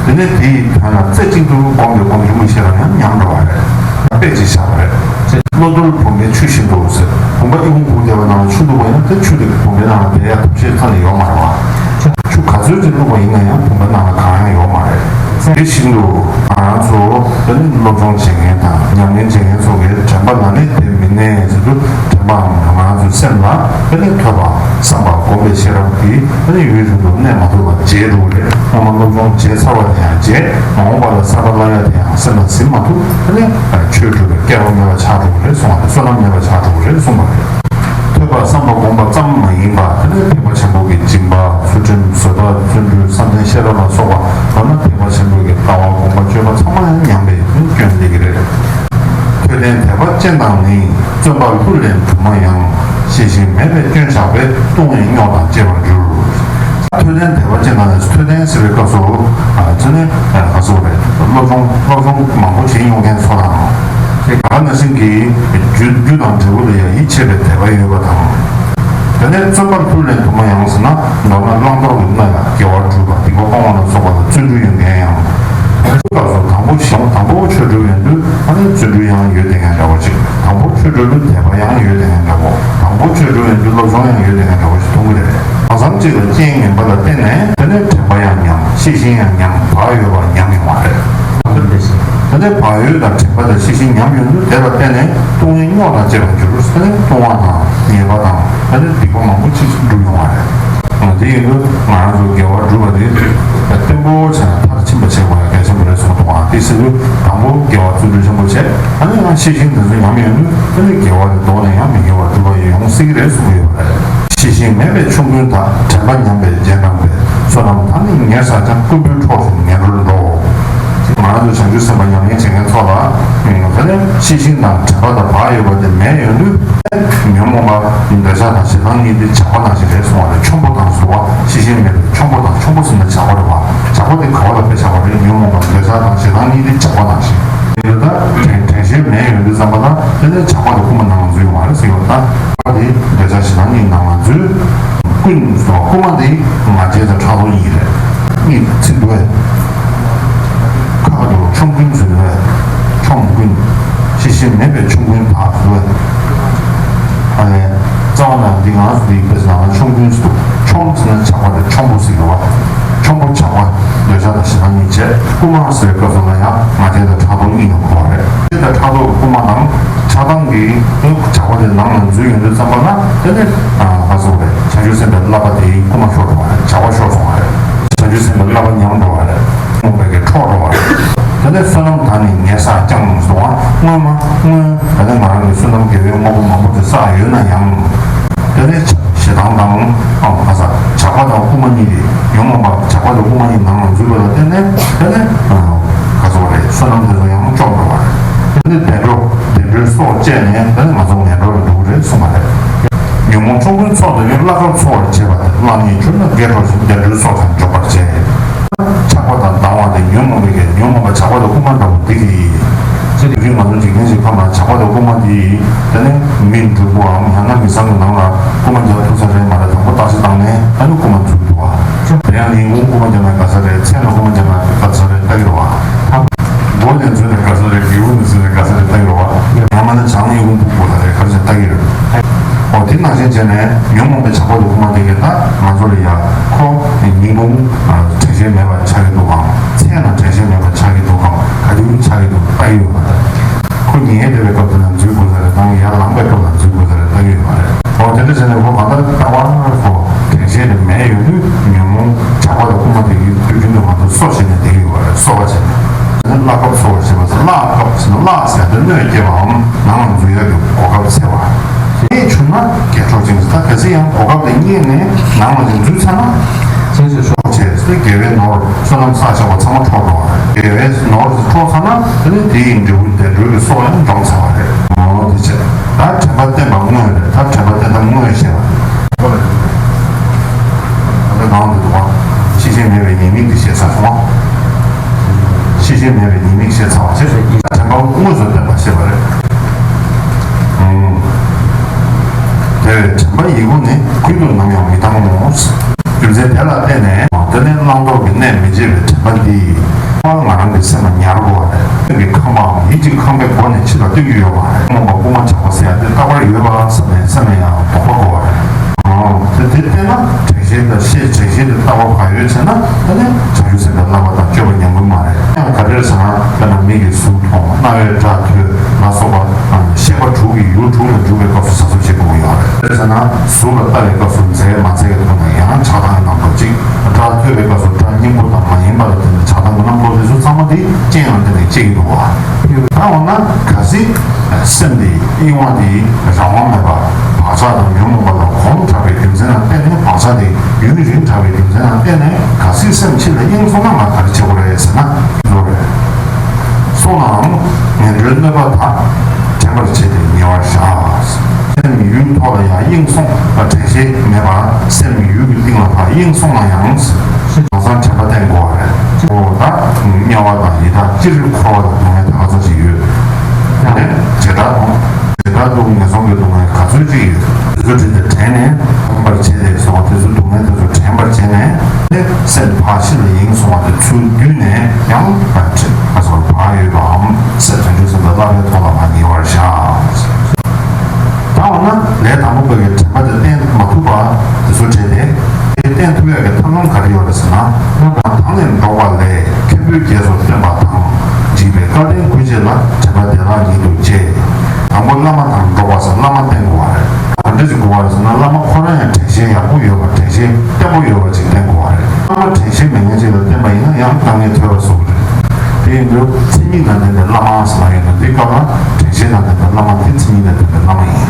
དེ་ནས་དེའི་དོན་ལ་རྩེ་གཅིག་ཏུ་སྒོམ་པའི་སྒོམ་ཆེན་པོའི་ཤེས་རབ་ཡང་ཉམས་འགྲོ་བ་རེད། དཔེ་ཅིག་བཞག་པ་རེད། བློ་རྡོལ་བུམ་པའི་ཆུ་བཞིན་དུ་ཟེར། བུམ་པ་ཨི་ཁུང་བུ་བརྒྱབ་པའི་ནང་ལ་ཆུ་བླུགས་པ་ཡིན་ན། དེ་ཆུ་དེ་བུམ་པའི་ནང་ལ་བསྡད་ཡ་ཐབས་ཤེས་ཁ་ནས་ཡོད་མ་རེད་བ། ཆུ་ག་ཚོད་ཅིག་བླུགས་པ་ཡིན་ན་ཡང་བུམ་པ་ནང་ལ་གང་ཡང་ཡོད་མ་རེད། དེ་བཞིན་དུ་ང་རང་ཚོ་ད་ནི་སློབ་སྦྱོང་བྱེད་མཁན་དང་ཉམས་ལེན་བྱེད་མཁན་ཚོ་གིས་དྲན་པ་ལ་ནི་དེ་མི་གནས་ཟེར་དུས། དྲན་པའམ་ང་རང་ཚོའི་སེམས་ལ་ད་ནི་ཐོས་པ་བསམ་པ་སྒོམ་པའི་ཤེས་རབ་ཀྱིས་ད་ནི་ཡུན་རིང་དུ་གནས་མ་ཐུབ་པ་བརྗེད་འགྲོ་གི་རེད། སྔོན་མ་སློབ་སྦྱོང་བྱས་ཚར་བ་དེ་ཡང་བརྗེད། མ་འོངས་པ་ལ་གསར་པ་བསླབ་ཡ་དེ་ཡང་སེམས་ལ་ཟིན་མ་ཐུབ། ད་ནི་ཆོས་སྒྲུབ་པའི་སྐལ་བ་མེད་པ་ཆགས་འགྲོ་གི་རེད་གསུངས་པ་རེད། བསོད་ནམས་མེད་པ་ཆགས་འགྲོ་གི་རེད་གསུངས་པ་རེད། ཐོས་པ་བསམ་པ་སྒོམ་པ་ཙམ་མ་ཡིན་པར་དེ་ནས་ཐེག་པ་ཆེན་པོ་གི་སྦྱིན་པ། ཚུལ་ཁྲིམས། བཟོད་པ། བརྩོན་འགྲུས། བསམ་གཏན་ཤེས་རབ་ལ་སོགས་པ། མདོར་ན་ཐེག་པ་ཆེན་པོ་གི་ལྟ་བ་སྒོམ་པ་སྤྱོད་པ་ཚང་མ་ཡང་ཉམས་པའི་སྐྱོན་སླེབས་ཀྱི་རེད། ཐོས་ལྡན་དད་པ་ཅན་དང་ནི། བརྩོན་པ་ལྷུར་ལེན་དུ་མ་ཡང་། ཤེས་བཞིན་མེད་པའི་སྐྱོན་བཞག་པས། ལྟུང་བའི་རྙོག་དང་བཅས་པར་འགྱུར། ཐོས་ལྡན་དད་པ་ཅན་དང་ནི། ཐོས་ལྡན་ཟེར་བའི་སྐབས་སུ་ཨ་ཚོ་ནི་ཨ་ག་ཟེར་རེད། སློབ་སྦྱོང་སློབ་སྦྱོང་མང་པོ་བྱེད་མྱོང་མཁན་ཚོ་དང་། དེ་ག་ནང་བཞིན་གྱི་རྒྱུ་རྒྱུ་དང་འབྲས་བུ་ལ་ཡང་ཡིད་ཆེས་པའི་དད་པ་ཡོད་པ་དང་། དེ་ནས་བརྩོན་པ་ལྷུར་ལེན་དུ་མ་ཡང་ཟེར་ན། མདོར་ན་བླང་དོར་གྱི་སྣོད་ལ་དགེ་བ་སྒྲུབ་པ། སྡིག་པ་སྤང་བ་ལ་སོགས་པ་ལ་བརྩོན་འགྲུས་ཡོད་མཁན་ཡང་། སྐབས་སུ་དང་པོ་ཞིང་དང་པོ་ཆོས་སྒྲུབ་ཡོང་དུས་ཨ་ནི་བརྩོན་འགྲུས་ཡང་ཡོད་དེ་ཡང་འདྲ་བོ་ཅིག་དང་པོ་ཆོས་སྒྲུབ་དུས་དད་པ་ཡང་ཡོད་དེ་ཡང་འདྲ་བོ། དང་པོ་ཆོས་སྒྲུབ་ཡོང་དུས་སློབ་སྦྱོང་ཡང་ཡོད་དེ་ཡང་འདྲ་བོ་ཞིག་མཐོང་གི་རེད། གང་འཚམ་ཅིག་ལ་རྐྱེན་ངན་པ་ལ་བརྟེན་ནས་དེ་ནས་དྲན་པ་ཡང་ཉམས། ཤེས་བཞིན་ཡང་ཉམས། བག་ཡོད་པ་ཉམས་ཡོང་བ་རེད། དེ་ནས་བག་ཡོད་དང་དྲན་པ་དང་ཤེས་བཞིན་ཉམས་ཡོང་དུས་དེ་ལ་བརྟེན་ནས་ལྟུང་བའི་རྙོག་དང་བཅས་པར་འགྱུར། དེ་ནས་ལྟུང་བ་དང་ཉེས་པ་དང་དེ་ནས་སྡིག་པ་མང་པོ་ཅིག་འགྲུབ་ཡོང་བ་རེད། དེ་ཡིན་དུས་ང་རང་ཚོ་དགེ་བ་སྒྲུབ་པ་དེ་བརྟན་པོ་བྱས་ན་མཐར་ཕྱིན་པ་བྱེད་དགོས་ཡ་གལ་ཆེན་པོ་རེད་གསུངས་འདུག་ཨ་དེ་ཟེར་དུས་དང་པོ་དགེ་བ་བརྩོན་འགྲུས་ཆེན་པོ་བྱས། ཨ་ནི་ཡང་ཤེས་བཞིན་དེ་ཚོ་ཉམས་ཡོང་དུས་ཨ་ནི་དགེ་བ་དེ་ལྡོག་ནས་ཡང་མི་དགེ་བ་སྒྲུབ་པ་ཡོང་སྲིད་ཀྱི་རེད་གསུངས་ཡོད་པ་རེད། ཤེས་བཞིན་མེད་པའི་ཆོམ་རྐུན་དག་དྲན་པ་ཉམས་པས་རྗེས་འབྲངས་པའི། བསོད་ནམས་དག་ནི་ཉེར་བསགས་ཀྱང་། རྐུན་པོའི་འཕྲོག་བཞིན་ངན་འགྲོར་འགྲོ། ང་རང་ཚོ་བྱང་ཆུབ་སེམས་དཔའ་ཉམས་ལེན་བྱེད་མཁན་ཚོ་ལ་དེ་ནས་ཤེས་བཞིན་དང་དྲན་པ་དང་བག་ཡོད་པ་དེ་མེད་ཡོང་དུས། ཉོན་མོངས་པ་འདོད་ཆགས་དང་ཞེ་སྡང་གཉིས་དེ་ཇག་པ་ནང་བཞིན་རེད་གསུངས་པ་རེད། ཆོམ་པོ་དང་ཟེར་བ། ཤེས་བཞིན་མེད་པའི་ཆོམ་པོ་དང་། ཆོམ་པོ་ཟེར་ན་ཇག་པ་རེད་བ། ཇག་པ་དེ་ག་བ་ལ་དཔེ་བཞག་པ་རེད། ཉོན་མོངས་པ་འདོད་ཆགས་དང་ཞེ་སྡང་གཉིས་དེ་ཇག་པ་ནང་བཞིན། དེ་ལྟར་དྲན་དྲན་ཤེས་མེད་ཡོང་དུས་ཙམ་པ་ལ་དེ་ནས་ཇག་པ་དེ་རྐུན་མ་ནང་ལ་འཛུལ་ཡོང་བ་རེད་ཟེར་བ་དང་། ཇག་པ་དེ་འདོད་ཆགས་ཞེ་སྡང་གཉིས་ནང་ལ་འཛུལ། རྐུན་ཟེར་བ། རྐུན་མ་དེ་ང་རྒྱལ་དང་ཕྲག་དོག་གཉིས་རེད། གཉིས་ཚིག་འདུག་བས། ཁ་ཁ་དུ་ཆོམ་རྐུན་ཟེར་བས། ཆོམ་རྐུན། ཤེས་བཞིན་མེད་པའི་ཆོམ་རྐུན་དག་ཟེར་བས། ཨ་ལས། རྩ་བ་ན་འདི་ང་ཚོ་འདི་དཔེ་ནང་ལ་ཆོམ་རྐུན་ཟེར་འདུག་ཆོམ་ཟེར་ན་ཇག་པ་རེད། ཆོམ་པོ་ཟེར་གི་བ། ཆོམ་པོ་ཇག་པ། འདོད་ཆགས་དང་ཞེ་སྡང་གཉིས་བྱས། རྐུན་མ་ཟེར་བའི་སྐབས་སུ་ལ་ཡང་ང་རྒྱལ་དང་ཕྲག་དོག་གཉིས་ཡོང་གི་བ་རེད། དེ་ལྟར་ཕྲག་དོག་གི་རྐུན་མ་དང་ཆགས་སྡང་གི་ཇག་པ་དེ་ནང་ལ་འཛུལ་ཡོང་དུས་ཙམ་པ་ལ་དེ་ནས་ཨ་ག་ཟེར་བ་རེད། བྱང་ཆུབ་སེམས་དཔའི་བསླབ་པ་དེའི་རྐུན་མ་ཤོར་འགྲོ་བ་རེད། ཇག་པ་ཤོར་སོང་བ་རེད། བྱང་ཆུབ་སེམས་དཔའི་བསླབ་པ་ཉམས་འགྲོ་བ་རེད། རྨོངས་པའི་གི་འཕྲོག་འགྲོ་བ་རེད། དེ་ནས་བསོད་ནམས་དག་ནི་ཉེར་བསགས་ཀྱང་ཟེར་བ། སྔོན་མ་སྔོན་ད་ལྟ་ང་རང་གི་བསོད་ནམས་དགེ་བའི་དངོས་པོ་མང་པོ་དེ་བསགས་ཡོད་ན་ཡང་། དེ་ནས་ཞེ་སྡང་དང་ཨ་ག་ཟེར་ཇག་པ་དང་རྐུན་མ་གཉིས་དེ། ཉོན་མོངས་པ་ཇག་པ་དང་རྐུན་མ་གཉིས་ནང་ལ་འཛུལ་བ་ལ་བརྟེན་ནས་དེ་ནས་ཨ་ག་ཟེར་བ་རེད། བསོད་ནམས་དེ་ཚོ་ཡང་བཅོམ་འགྲོ་བ་རེད། དེ་ནས་བདེ་འགྲོ་བདེ་འགྲོའི་སྲོག་བཅད་ནས་དེ་ནས་ང་ཚོ་ངན་འགྲོ་ལ་འགྲོ་གི་རེད་གསུངས་པ་རེད། ཉོན་མོངས་ཆོམ་རྐུན་ཚོགས་དེ་ནི་བླ་མཁར་འཚོ་བར་བྱེད་པ་དང་། བླ་ནི་གྱུར་ན་སྐད་འགྲོ་ཞིང་བདེ་འགྲོའི་སྲོག་ཀྱང་འཇོག་པར་བྱེད། ཆགས་པ་དང་སྡང་བ་དེ་ཉོན་མོངས་པའི་གི་ཉོན་མོངས་པ་ཇག་པ་དང་རྐུན་མ་འདྲ་བོ་འདི་གི་ཡིན། ཚེ་འདི་གི་ང་ཚོ་འཇིག་རྟེན་ཞིག་ཁམས་ལ་ཇག་པ་དང་རྐུན་མ་འདི་ཡིན། དེ་ནི་མི་འགྲུལ་པོའམ་ཡང་ན་མི་ཚང་གི་ནང་ལ་རྐུན་མ་རྒྱག་ཐུབ་ས་རེད་མ་རེད། དང་པོ་བརྟག་དཔྱད་བཏང་ནས་ཨ་ནི་རྐུན་མ་འཛུལ་འདུག་བ། དེ་ཡང་ནི་ཡིན་གུང་རྐུན་མ་རྒྱག་ན་དགའ་ས་རེད། མཚན་ལ་རྐུན་མ་རྒྱག་ན་དགའ་ས་རེད་ལྟ་གི་རེད་བ། མགོ་ནས་འཛུལ་ནས་དགའ་ས་རེད། སྒེའུ་ཁུང་ནས་འཛུལ་ནས་དགའ་ས་རེད་ལྟ་གི་རེད་བ། ཡང་མིན་ན་བྱང་ཡིན་གུང་ཕུག་དགོས་ས་རེད། ག་རེ་བྱས་ལྟ་གི་རེད། ནང་བཞིན་བྱས་ནས་ཉོན་མོངས་པའི་བྱ་བ་ལ་རྐུ་མ་དེ་གས་ད་ང་ཚོ་ལ་ཡ་ཁོ་ཉིན་གུང་དྲན་ཤེས་མེད་པ་ཆགས་ཀྱི་འདུག་གམ། མཚན་ལ་དྲན་ཤེས་མེད་པ་ཆགས་ཀྱི་འདུག་གམ། ག་དུས་ཆགས་ཀྱི་འདུག་ལྟ་གི་ཡོད་མ་རེད། ཁོ་ཉལ་བསྡད་པའི་སྐབས་དེ་ལ་འཛུལ་དགོས་ས་རེད་དང་ཡར་ལངས་པའི་སྐབས་ལ་འཛུལ་དགོས་ས་རེད་ལྟ་གི་ཡོད་མ་རེད། འོ་དེ་འདྲ་བྱས་ནས་ཁོ་གང་ལྟར་ལྟ་བ་ཁོ་དྲན་ཤེས་དེ་མེད་ཡོང་དུས་ཉོན་མོངས་བྱ་བ་ལ་རྐུ་མ་དེ་གི་དུས་རྒྱུན་དུ་ང་ཚོ་གསོ་བྱས་ནས་བསྡད་ཀྱི་ཡོད་པ་རེད། གསོ་བ་བྱས་ནས་བླ་གབ་གསོ་བ་ཞེས་པ་ཟེར། བླ་གབ་ཟེར་ན་བླ་ཟེར་དེ་གནོད་སྐྱེལ་བའམ་ནང་ལ་འཛུལ་ཡག་གི་གོ་སྐབས་འཚོལ་བ། དེ་བྱུང་ན་དགེ་ཕྱོགས་ཅན་ཟེར། ད་གལ་སྲིད་ཡང་གོ་སྐབས་དེ་རྙེད་ནས་ནང་ལ་ཅིག་འཛུལ་ཚར་ན། དེ་ཚོ་ཕྱོགས་བྱས་ཏེ་དགེ་བའི་ནོར་བསོད་ནམས་བསགས་བཞག་པ་ཚང་མ་འཕྲོག་འགྲོ་བ་རེད། དགེ་བའི་ནོར་དེ་འཕྲོག་ཚར་ན་དེ་ནི་དེ་ཡི་འབྲས་བུ་བདེ་འགྲོའི་གི་སྲོག་ཡང་འདྲོངས་ཚར་བ་རེད། འོ་དེ་བྱས། ད་དྲན་པ་བརྟན་པ་དངོས་རེད། ད་དྲན་པ་བརྟན་པ་དངོས་ཞེས་པ། ད་ནང་དུ་འདུག་པ། ཤེས་བཞིན་མེད་པའི་ཉེས་དམིགས་དེ་བཤད་ཚར་སོང་། ཤེས་བཞིན་མེད་པའི་ཉེས་དམིགས་བཤད་ཚར་བ་བྱས། དྲན་པ་དངོས་སུ་བསྟན་པ་བཤད་པ་རེད། ཨང་། དེ་བས་དྲན་པ་ཡི་གུ་ནི། ཁུར་དུ་ནམ་ཡང་མི་བཏང་ངོ་། རྒྱུ་མཚན་དེ་ལ་བརྟེན་ནས། དེ་ནས་བླང་དོར་གྱི་གནས་མི་བརྗེད་པའི་དྲན་པ་འདིས། ང་རང་གི་སེམས་ལ་ཉར་དགོས་པ་རེད། སེམས་ཀྱི་ཁམས་པའམ་ཡིད་ཀྱི་ཁམས་པའི་སྒོ་ནས་ཕྱི་ལ་སྟོན་རྒྱུ་ཡོད་པ་རེད། རྨོངས་པ་རྐུ་མ་ཆགས་པ་ཟེར་ཡ་དེ་རྟག་པར་ཡོད་པ་བསམ་ནས་སེམས་ལ་ཡང་དོགས་པ་དགོས་པ་རེད། ཨང་། དེ་དེ་བལྟས་ན་དྲན་ཤེས་དང་ཤེས་དྲན་ཤེས་དེ་ལྟ་བ་བག་ཡོད་བྱས་ན་དེ་ནི་བྱང་ཆུབ་སེམས་དཔའི་བསླབ་པ་དང་སྤྱོད་པ་ཉམས་རྒུད་མ་རེད། ཡང་ག་རེ་རེད་ཟེར་ན། དཔེར་ན་མིག་གིས་གཟུགས་མཐོང་། རྣ་བས་སྒྲ་ཐོས་ལ་སོགས་པ་ཤེས་པ་དྲུག་གི་ཡུལ་དྲུག་ལ་འཇུག་པའི་སྐབས་སུ་གཟབ་གཟབ་བྱེད་དགོས་ཀྱི་ཡོད་རེད། དཔེར་ན་གཟུགས་ལ་ལྟ་བའི་སྐབས་སུ་མཛེས་མ་མཛེས་ཀྱི་ཐོག་ནས་ཡང་ཆགས་སྡང་གི་རྣམ་རྟོག་གཅིག་སྒྲ་ཐོས་པའི་སྐབས་སུ་སྒྲ་སྙན་པོ་དང་མ་སྙན་པ་ལ་བརྟེན་ནས་ཆགས་སྡང་གི་རྣམ་རྟོག་དེ་ཚོ་ཚང་མ་དེ་རྐྱེན་ངན་དེ་ནས་སྐྱེ་གི་འདུག་བ། ད་འོ་ན་གལ་སྲིད་སེམས་དེ་གཡེང་བ་དེ་རང་དབང་མེད་པར་བག་ཆགས་དང་ཉོན་མོངས་པ་ལ་གོམས་དྲགས་པའི་རྒྱུ་མཚན་ལ་བརྟེན་ནས། བག་ཆགས་དེ་ཡུན་རིང་དྲགས་པའི་རྒྱུ་མཚན་ལ་བརྟེན་ནས་གལ་སྲིད་སེམས་ཕྱི་ལ་གཡེང་སོང་ན་ང་ག་རེ་བྱེད་དགོས་རེད་ཟེར་ན། བཟོ་རེད། སོང་ནའང་ངན་འགྲོའི་གནོད་པ་དག་དྲན་པར་བྱས་ཏེ་ཉེ་བར་བཞག་སེམས་ཡུལ་ཐོག་ལ་ཡང་གཡེང་སོང་བ། དྲན་ཤེས་མེད་པར་སེམས་ཡུལ་གྱི་གཏིང་ལ་ཕར་གཡེང་སོང་ན་ཡང་། ལམ་སང་དྲན་པ་བསྟེན་དགོས་པ་རེད། འོ་ད་དམྱལ་བ་དང་ཡི་དྭགས་སྤྱིར་འཁོར་བ་ལ་སྡུག་བསྔལ་ད་ག་ཚོད་ཅིག་ཡོད། དེ་ནས་བྱེ་བྲག་དང་། བྱེ་བྲག་ཏུ་ངན་སོང་གི་སྡུག་བསྔལ་ག་ཚོད་ཅིག་ཡོད། དེ་ཚོ་དྲན་ཏེ་དྲན་ནས་དྲན་པར་བྱས་ཏེ་སོགས་དེ་ཚོ་སྡུག་བསྔལ་དེ་ཚོ་དྲན་པར་བྱས་ནས། དེ་སེམས་ཕར་ཕྱི་ལ་གཡེང་སོང་བ་དེ་ཚུར་བསྡུས་ནས་ཡང་ཕར་ཕྱིན་པ་སོགས་བག་ཡོད་པའམ་སེམས་བྱང་ཆུབ་སེམས་དཔའི་བསླབ་པའི་ཐོག་ལ་མ་ཉེ་བར་བཞག་ད་འོ་ན་ལས་དང་པོ་པའི་དྲན་པ་དེ་བསྟེན་མ་ཐུབ་པ་དེ་ཚོ་བྲལ་ཏེ། དེ་བསྟེན་ཐུབ་ཡག་གི་ཐབས་ལམ་ག་རེ་ཡོད་རེད་ཟེར་ན། སྔོན་དང་ནང་ནས་འགྲོགས་པ་ལས། མཁན་པོས་རྗེས་སུ་བསྟན་པ་དང་། འཇིགས་པས་སྐལ་ལྡན་གུས་བྱེད་ལ། དྲན་པ་བདེ་བླག་ཉིད་དུ་བསྐྱེད། དང་པོ་བླ་མ་དང་འགྲོགས་པ་ཟེར། བླ་མ་བསྟེན་དགོས་པ་རེད། ག་འདྲ་ཞིག་དགོས་པ་རེད་ཟེར་ན། བླ་མ་ཁོ་རང་ཡང་དྲན་ཤེས་ཡག་པོ་ཡོད་པ། དྲན་ཤེས་བརྟན་པོ་ཡོད་པ་ཅིག་བསྟེན་དགོས་པ་རེད། བླ་མ་དྲན་ཤེས་མེད་མཁན་ཅིག་ལ་བསྟེན་པ་ཡིན་ན་ཡང་དཀའ་ངལ་འཕྲད་པ་བཟོ་གི་རེད། དེ་ཡིན་དུས་མཚན་ཉིད་དང་ལྡན་པའི་བླ་མ་ཟེར་བ་ཡོད་ན། འདི་སྐབས་ལ་དྲན་ཤེས་དང་ལྡན་པའི་བླ་མ་དེ་མཚན་ཉིད་དང་ལྡན་པའི་བླ་མ་ཡིན།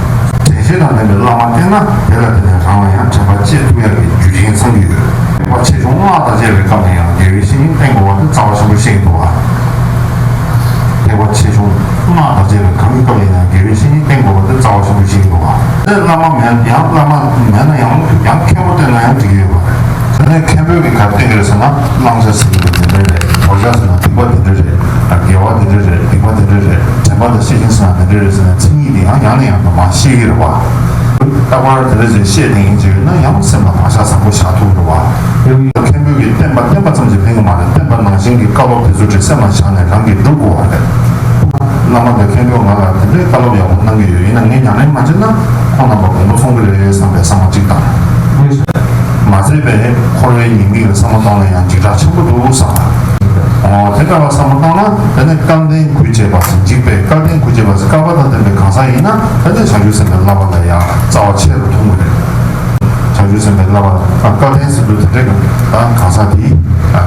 དྲན་ཤེས་དང་ལྡན་པའི་བླ་མ་བསྟེན་ན་དེ་ལ་བརྟེན་ནས་རང་ལ་ཡང་དྲན་པ་བསྐྱེད་ཐུབ་ཡག་གི་རྒྱུ་རྐྱེན་ཚང་གི་ཡོད། ཐེག་པ་ཆེ་ཆུང་སྔགས་དང་བཅས་པའི་སྐབས་ནས་ཡང་དགེ་བའི་བཤེས་གཉེན་བསྟེན་དགོས་པ་དེ་རྩ་བ་ཆེན་པོ་ཤེས་ཀྱི་འདུག་བ། ཐེག་པ་ཆེ་ཆུང་སྔགས་དང་བཅས་པའི་གང་གི་སྐབས་ཡིན་ན་དགེ་བའི་བཤེས་གཉེན་བསྟེན་དགོས་པ་དེ་རྩ་བ་ཆེན་པོ་ཤེས་ཀྱི་འདུག་བ། དེ་བླ་མ་མེད་ཡང་བླ་མ་མེད་ན་ཡང་ཡང་མཁན་པོ་བསྟེན་ན་ཡང་འགྲིག་གི་ཡོད་པ་རེད། དེ་ནས་མཁན་པོས་ཀྱི་ག་རེ་བསྟན་གྱི་རེད་ཟེར་ན། བླང་བྱ་ཟེར་ན་དེ་འདྲ་རེད། དོར་བྱ་ཟེར་ན་སྡིག་པ་དེ་འདྲ་རེད། དགེ་བ་དེ་འདྲ་རེད། སྡིག་པ་དེ་འདྲ་རེད། དྲན་པ་དང་ཤེས་བཞིན་ཟེར་ན་དེ་འདྲ་རེད་ཟེར་ནས་མཚན་ཉིད་དེ་ཡང་ཡང་ནས་ཡང་དུ་མར་ཤེས་ཀྱི་རེད་བ། རྟག་པར་དེ་འདྲ་ཞིག་བཤད་བསྡད་མཁན་ཅིག་ཡོད་ན་ཡང་སེམས་ལ་བག་ཆགས་བཟང་པོ་བཞག་ཐུབ་རེད་བ། མཁན་པོས་ཀྱི་བསྟན་པ་བསྟན་པ་ཙམ་གྱིས་ཕན་གྱི་མ་རེད། བསྟན་པ་ནང་བཞིན་གྱི་བཀའ་སློབ་དེ་ཚོ་དེ་སེམས་ལ་བཞག་ནས་རང་གིས་སྒྲུབ་དགོས་པ་རེད། བླ་མ་དང་མཁན་པོས་ང་ལ་དེ་འདྲའི་བཀའ་སློབ་ཡག་པོ་གནང་གི་ཡོད། ཡིན་ན་ངས་ཉམས་ལེན་མ་བྱས་ན་ཁོང་རྣམ་པ་དགོངས་པ་ཚོམ་གྱི་རེད་བསམ་པའི་བསམ་བློ་གཅིག་དང་། མ་ཟད་པའི་འཁོར་བའི་ཉེས་དམིགས་ལ་བསམ་བློ་བཏང་ན་ཡང་འཇིགས་སྐྲག་ཆེན་པོ་འདུག་བསམ་པ། འོ་དེ་ལྟ་བུ་བསམ་བློ་བཏང་ན་དེ་ནི་སྐལ་ལྡན་གུས་བྱེད་པ་ཟེར། འཇིགས་པས་སྐལ་ལྡན་གུས་བྱེད་པ་ཟེར། བསྐལ་པ་དང་ལྡན་པའི་གང་ཟག་ཡིན་ན་དེ་ནི་བྱང་ཆུབ་སེམས་དཔའི་བསླབ་པ་ལ་ཡང་རྩ་བ་ཆེ་རུ་མཐོང་གི་རེད། བྱང་ཆུབ་སེམས་དཔའི་བསླབ་པ་སྐལ་ལྡན་ཟེར་དུས་དེ་འདྲའི་གང་ཟག་དེ་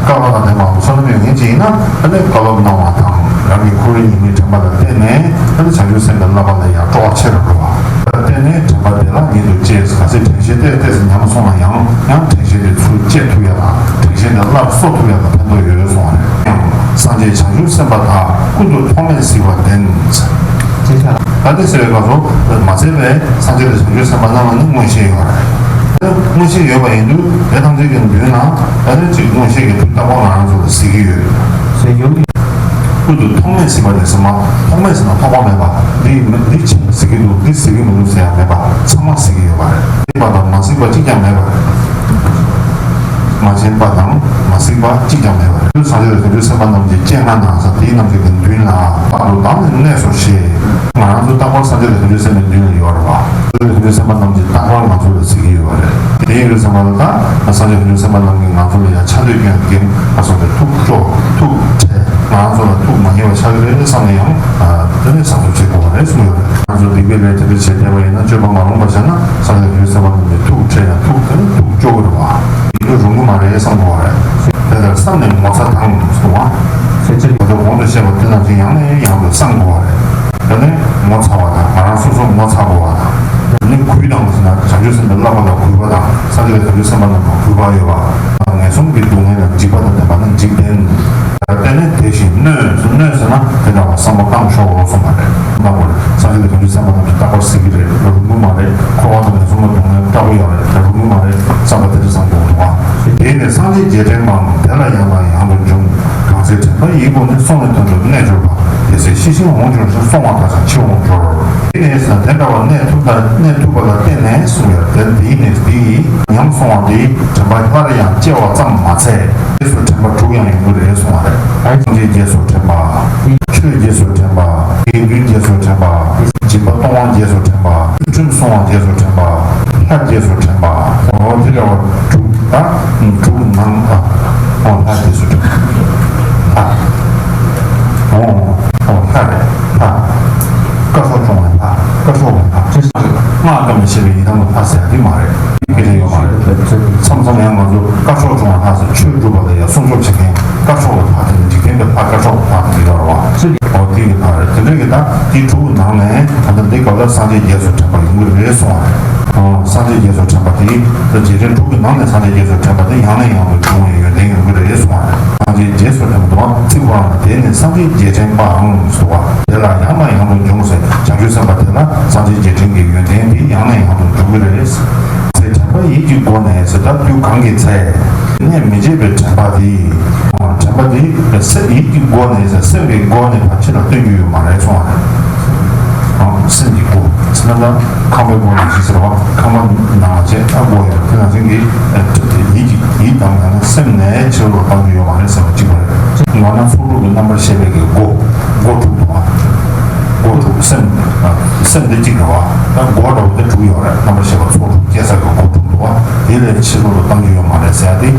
སྐལ་པ་དང་ལྡན་པའམ་བསོད་ནམས་ཡོད་མཁན་ཅིག་ཡིན་ན་དེ་ནི་བཀའ་སློབ་གནང་བ་དང་རང་གི་འཁོར་བའི་ཉེས་དམིགས་དྲན་པ་ལ་བརྟེན་ནས་དེ་ནི་བྱང་ཆུབ་སེམས་དཔའི་བསླབ་པ་ལ་ཡང་སྤྲོ་བ་ཆེ་རུ་འགྲོ་བ། ལ་བརྟེན་ནས་དྲན་པ་བདེ་བླག་ཉིད་དུ་བསྐྱེད། གལ་སྲིད་དྲན་ཤེས་ཏོག་ཙམ་ཉམས་སོང་ན་ཡང་ཡང་དྲན་ཤེས་དེ་ཚུར་བསྐྱེད་ཐུབ་ཡ་དང་དྲན་ཤེས་དེ་སླར་གསོ་ཐུབ་ཡ་ལ་ཕན་ཐོགས་ཡོད་གསུངས་པ་རེད། སངས་རྒྱས་བྱང་ཆུབ་སེམས་དཔའ་དག་ཀུན་ཏུ་ཐོགས་མེད་གཟིགས་པ་ལྡན། ད་དེ་ཟེར་བའི་སྐབས་སུ་མ་ཟད་པའི་སངས་རྒྱས་དང་བྱང་ཆུབ་སེམས་དཔའ་རྣམས་ལ་ནི་མངོན་ཤེས་ཡོད་རེད། མངོན་ཤེས་ཡོད་པ་ཡིན་དུས་དེ་ཐམས་ཅད་ཀྱི་མདུན་ན་ད་ནི་ཅིག་མངོན་ཤེས་ཀྱི་ཐུགས་ལྟ་བ་ང་རང་ཚོ་ལ་གཟིགས་ཀྱི་ཡོད། ཀུན་ཏུ་ཐོགས་མེད་གཟིགས་པ་ལྡན་ཟེར་ན། ཐོགས་མེད་ཟེར་ན་ཐོགས་པ་མེད་པ། འདི་འདི་གཟིགས་ཀྱི་འདུག་འདི་གཟིགས་ཀྱི་མི་འདུག་ཟེར་ཡ་མེད་པ། ཚང་མ་གཟིགས་ཀྱི་ཡོད་པ་རེད། གཟིགས་པ་དང་མ་གཟིགས་པ་གཅིག་ཀྱང་མེད་པ་རེད། མ་བྱིན་པ་དང་མ་གཟིགས་པ་གཅིག་ཀྱང་མེད་པ་རེད། སངས་རྒྱས་ལ་བྱང་ཆུབ་སེམས་དཔའ་རྣམས་ཀྱི་སྤྱན་སྔར་དང་ཟེར་དེའི་རྣམས་ཀྱི་མདུན་ལ་རྟག་ཏུ་བདག་ནི་གནས་སོ་ཞེས། ང་རང་ཚོ་རྟག་པར་སངས་རྒྱས་ལ་བྱང་ཆུབ་སེམས་དཔའི་མདུན་ལ་ཡོད་རེད་བ། སངས་རྒྱས་ལ་བྱང་ཆུབ་སེམས་དཔའ་རྣམས་ཀྱིས་རྟག་པར་ང་ཚོ་ལ་གཟིགས་ཀྱི་ཡོད་པ་རེད། དེ་ཡིན་དུས་ཙམ་པ་ལ་ད་སངས་རྒྱས་ལ་བྱང་ཆུབ་སེམས་དཔའ་རྣམས་ཀྱིས་ང་ཚོ་ལ་ཡང་ཆ་འདོད་སྐྱོན་སྐྱོན་ཨ་སོགས་པའི་ཐུགས་སྐྱོ་ཐུགས་ཁྲལ་ང་རང་ཚོ་ལ་ཐུགས་མ་མཉེས་པ་ཆགས་ཀྱི་རེད་བསམ་ནས་ཡང་དེ་ནས་བསམ་ཚུལ་བྱེད་དགོས་པ་རེད་གསུངས་ཡོད་རེད། ང་ཚོ་སྡིག་པའི་ལས་དེ་འདྲ་བྱས་བསྡད་པ་ཡིན་ན་སྤྱོད་པ་མ་རུངས་པ་བྱས་ན་སངས་རྒྱས་ལ་བྱང་ཆུབ་སེམས་དཔའ་རྣམས་ཀྱིས་ཐུགས་ཁྲལ་ཡང་ཐུགས་དེ་ནས་ཐུགས་སྐྱོ་གི་རེད་བ། འདི་རུང་གི་མ་རེད་བསམ་དགོས་པ་རེད། དེ་ལྟར་བསམ་ནས་ངོ་ཚ་དང་གསུངས་པ། ཚེ་ཕྱི་མ་གོང་དུ་བཤད་པ་དེ་རྣམས་ཀྱིས་ཡང་ནས་ཡང་དུ་བསམ་དགོས་པ་རེད། དེ་ནས་ངོ་ཚ་བ་དང་ང་རང་སོ་སོ་ངོ་ཚ་དགོས་པ་དང་། དེ་ནས་གུས་དང་ཟེར་ན་བྱང་ཆུབ་སེམས་དཔའི་བསླབ་པ་ལ་གུས་པ་དང་སངས་རྒྱས་བྱང་ཆུབ་སེམས་དཔའ་རྣམས་ལ་གུས་པ་ཡོད་པ། ངན་སོང་གི་སྡུག་བསྔལ་ལ་འཇིགས་པ་དང་ལྡན་པ་ནི་འཇིག་རྟེན། དེ་ནས་དེ་བཞིན་གནོད་གནོད་ཟེར་ན་དེ་འདྲ་བ་བསམ་བློ་བཏང་ཆོག་གསུངས་པ་རེད། ལབ་དགོས་རེད། སངས་རྒྱས་བྱང་ཆུབ་སེམས་དཔའ་རྣམས་ཀྱིས་རྟག་པར་གཟིགས་ཀྱི་རེད། རུང་གི་མ་རེད། འཁོར་བ་དང་ངན་སོང་གི་སྡུག་བསྔལ་དྲག་པོ་ཡོད་རེད། རུང་གི་མ་རེད་བསམ་པ་དེ་འདྲ་བསམ་དགོས་འདུག་ཨ། དེ་ནས་སངས་རྒྱས་རྗེས་དྲན་པའང་དེ་ལ་ཡང་དང་ཡང་དུ་འབྱུང་། གང་ཚེ་དྲན་པ་ཡིད་བསྒོམས་ནས། སོང་བའི་དོན་དུ་གནས་གྱུར་པ། དེ་ཚེ་ཤེས་བཞིན་འོང་གྱུར་ཞིང་། སོང་བ་དག་ཀྱང་ཕྱིར་འོང་གྱུར། དེ་ནས་ཟེར་ན་དེ་འདྲ་བ་གནས་ཐུབ་ན་གནས་ཐུབ་པ་ལ་བརྟེན་ནས་གསུངས་ཡོད་དེ། འདིའི་ནས་འདིའི་ཉམས་སོང་བ་འདིའི་དྲན་པ་སླར་ཡང་སྐྱེ་བ་ཙམ་མ་ཚད། རྗེས་སུ་དྲན་པ་དྲུག་ཡང་ཡོང་གི་རེད་གསུངས་པ་རེད། སངས་རྒྱས་རྗེས་སུ་དྲན་པ། ཆོས་རྗེས་སུ་དྲན་པ། དགེ་འདུན་རྗེས་སུ་དྲན་པ། སྦྱིན་པ་གཏོང་བ་རྗེས་སུ་དྲན་པ། ཁྲིམས་སྲུང་བ་རྗེས་སུ་དྲན་པ། ལྷ་རྗེས་སུ་དྲན་པ། འོ་དེ་འདྲ་བ་དྲུག་དང་དྲུག་ནང་ཨ། འོ་ལྷ་རྗེས་སུ་དྲན་པ། ལྷ། འོ་འོ་ལྷ་རེད་ལྷ། བཀའ་སྲོག་སྐྱོང་བའི་ལྷ། བཀའ་སྲོག་གི་ལྷ། སྔགས་ཀྱིས་བསྐམས་ནས་བཤད་པའི་ཡི་དམ་གྱི་ལྷ་ཟེར་ཡ་དེ་མ་རེད། དེ་འདྲ་ཡོད་མ་རེད། མཚམས་མཚམས་ཡང་ང་ཚོ་བཀའ་སྲོག་སྐྱོང་བ་ལྷ་ཟེར་ཆོས་སྒྲུབ་པ་ལ་ཡང་སྲུང་སྐྱོབ་བྱེད་མཁན་བཀའ་སྲོག་གི་ལྷ་དེ་འཇིག་རྟེན་པའི་ལྷ་བཀའ་སྲོག་གི་ལྷ་དེ་ཡོད་རེད་བ། འོ་དེ་གི་ལྷ་རེད། དེ་འདྲ་གི་ད་དེ་དྲུག་གི་ནང་ནས་ད་ལྟ་འདི་སྐབས་ལ་སངས་རྒྱས་རྗེས་སུ་དྲན་པ་ཡོང་གི་རེད་གསུངས་པ་རེད། ཨོ་སངས་རྒྱས་རྗེས་སུ་དྲན་པ་དེ་ད་རྗེས་དྲན་དྲུག་གི་ནང་ནས་སངས་རྒྱས་རྗེས་སུ་དྲན་པ་དེ་ཡང་ནས་ཡང་དུ་འབྱུང་བའི་ཡོན་ཏན་ཡོང་གི་རེད་གསུངས་པ་རེད། སངས་རྒྱས་རྗེས་སུ་དྲན་པ་དང་ཚིག་པའང་དེ་ནི་སངས་རྒྱས་རྗེས་དྲན་པའང་གསུངས་པ་དེ་ལ་ཡང་ནས་ཡང་དུ་འབྱུང་ཟེར། བྱང་ཆུབ་སེམས་དཔའ་དེ་ལ་སངས་རྒྱས་རྗེས་དྲན་གྱི་ཡོན་ཏན་དེ་ཡང་ནས་ཡང་དུ་འབྱུང་གི་རེད། ཚེ་དྲན་པ་ཡིད་ཀྱི་སྒོ་ནས་ཟེར། ད་དུས་གང་གི་ཚེ། གནས་མི་བརྗེད་པའི་དྲན་པ་དེ། དྲན་པ་དེ་སེམས་ཡིད་ཀྱི་སྒོ་ནས་ཟེར། སེམས་ཀྱི་སྒོ་ནས་ཕར་ཕྱི་ལ་སྟོན་རྒྱུ་ཡོད་མ་རེད་གསུངས་པ་རེད། སེམས་ཀྱི་སྒོ་ཟེར་ན་ད་ཁང་པའི་སྒོ་ནས་ཅི་ཟེར་བ། ཁང་པ་ནང་ལ་བྱས་ཨ་སྒོ་ཡོད་དེ་ནང་བཞིན་གྱི་ཡིད་ཀྱི་ཡིད་དམ་ཡང་ན་སེམས་ནས་ཕྱི་ལོགས་ལ་བཏང་རྒྱུ་ཡོད་མ་རེད་ཟེར་བ་གཅིག་པ་རེད། ཡང་ན་ཚོགས་དྲུག་གི་རྣམ་པར་ཤེས་པའི་གི་སྒོ། སྒོ་དྲུག་འདུག་བ། སྒོ་དྲུག་སེམས། སེམས་འདི་གཅིག་རེད་བ། ད་སྒོ་འདྲ་བོ་དེ་དྲུག་ཡོད་རེད། རྣམ་པར་ཤེས་པ་ཚོགས་དྲུག་སྐྱེ་ས་གི་སྒོ་དྲུག་འདུག་བ། དེ་ལས་ཕྱི་ལོགས་ལ་བཏང་རྒྱུ་ཡོད་མ་རེད་ཟེར་ཡ་དེ།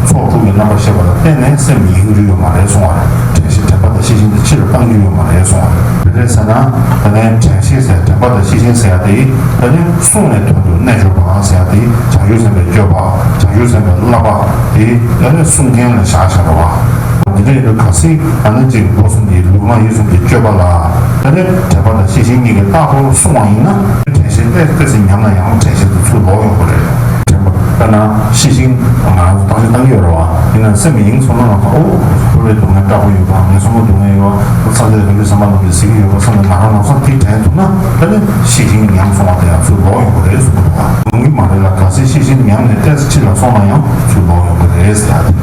ཚོགས་དྲུག་གི་རྣམ་པར་ཤེས་པ་ལ་བརྟེན་ནས་སེམས་ཡེངས་རྒྱུ་ཡོད་མ་རེད་གསུང་བ་རེད། དྲན་ཤེས་དྲན་པ་དང་ཤེས་བཞིན་དེ་ཕྱི་ལ་བཏང་རྒྱུ་ཡོད་མ་རེད་གསུང་བ་རེད། དེ་འདྲ་ཟེར་ན་ད་ནས་དྲན་ཤེས་ཟེར་དྲན་པ་དང་ཤེས་བཞིན་ཟེར་ཡ་དེ་ད་ནས་བསྲུང་བའི་དོན་དུ་རྣལ་འབྱོར་པ་ཟེར་ཡ་དེ་བྱང་ཆུབ་སེམས་དཔའི་སྤྱོད་པ་བྱང་ཆུབ་སེམས་དཔའི་བསླབ་པ་དེ་ད་ནས་བསྲུང་མཁན་ལ་བཞག་བཞག་རེད་བ། འདི་འདྲ་ཡིན་དུས་གལ་སྲིད་ཨ་ནི་གཅིག་སྒོ་གསུམ་གྱི་ལུས་ངག་ཡིད་གསུམ་གྱི་སྤྱོད་པ་ལ་ད་ནི་དྲན་པ་དང་ཤེས་བཞིན་གཉིས་ཀྱིས་རྟག་ཏུ་བསྲུང་བ་ཡིན་ན་དྲན་ཤེས་ཏོག་ཙམ་ཉམས་ན་ཡང་དྲན་ཤེས་དེ་ཚུར་ལོག་ཡོང་གི་རེད། དྲན་པ་དཔེར་ན་ཤེས་བཞིན་ང་རང་ཚོ་བཏང་ཤེས་བཏང་གི་ཡོད་རེད་བ། ཡིན་ན་སེམས་ཡེངས་སོང་ན་ང་ཚོ་ཨོ་འཁོར་བའི་སྡུག་བསྔལ་དྲག་པོ་ཡོད་པ་ངན་སོང་གི་སྡུག་བསྔལ་ཡོད་པ་སངས་རྒྱས་དང་བྱང་ཆུབ་སེམས་དཔའ་རྣམས་ཀྱིས་གཟིགས་ཀྱི་ཡོད་པ་བསམ་ནས་ང་རང་ལམ་སང་དེ་དྲན་ཐུབ་ན་ད་ནི་ཤེས་བཞིན་ཉམས་སོང་བ་དེ་ཡང་ཚུར་ལོག་ཡོང་གི་རེད་གསུངས་འདུག་བ། ཡོང་གི་མ་རེད་ལ་གལ་སྲིད་ཤེས་བཞིན་ཉམས་ནས་ཏོག་ཙམ་ཕྱི་ལ་སོང་ན་ཡང་ཚུར་ལོག་ཡོང་གི་རེད་ཟེར་ཡ་དེ།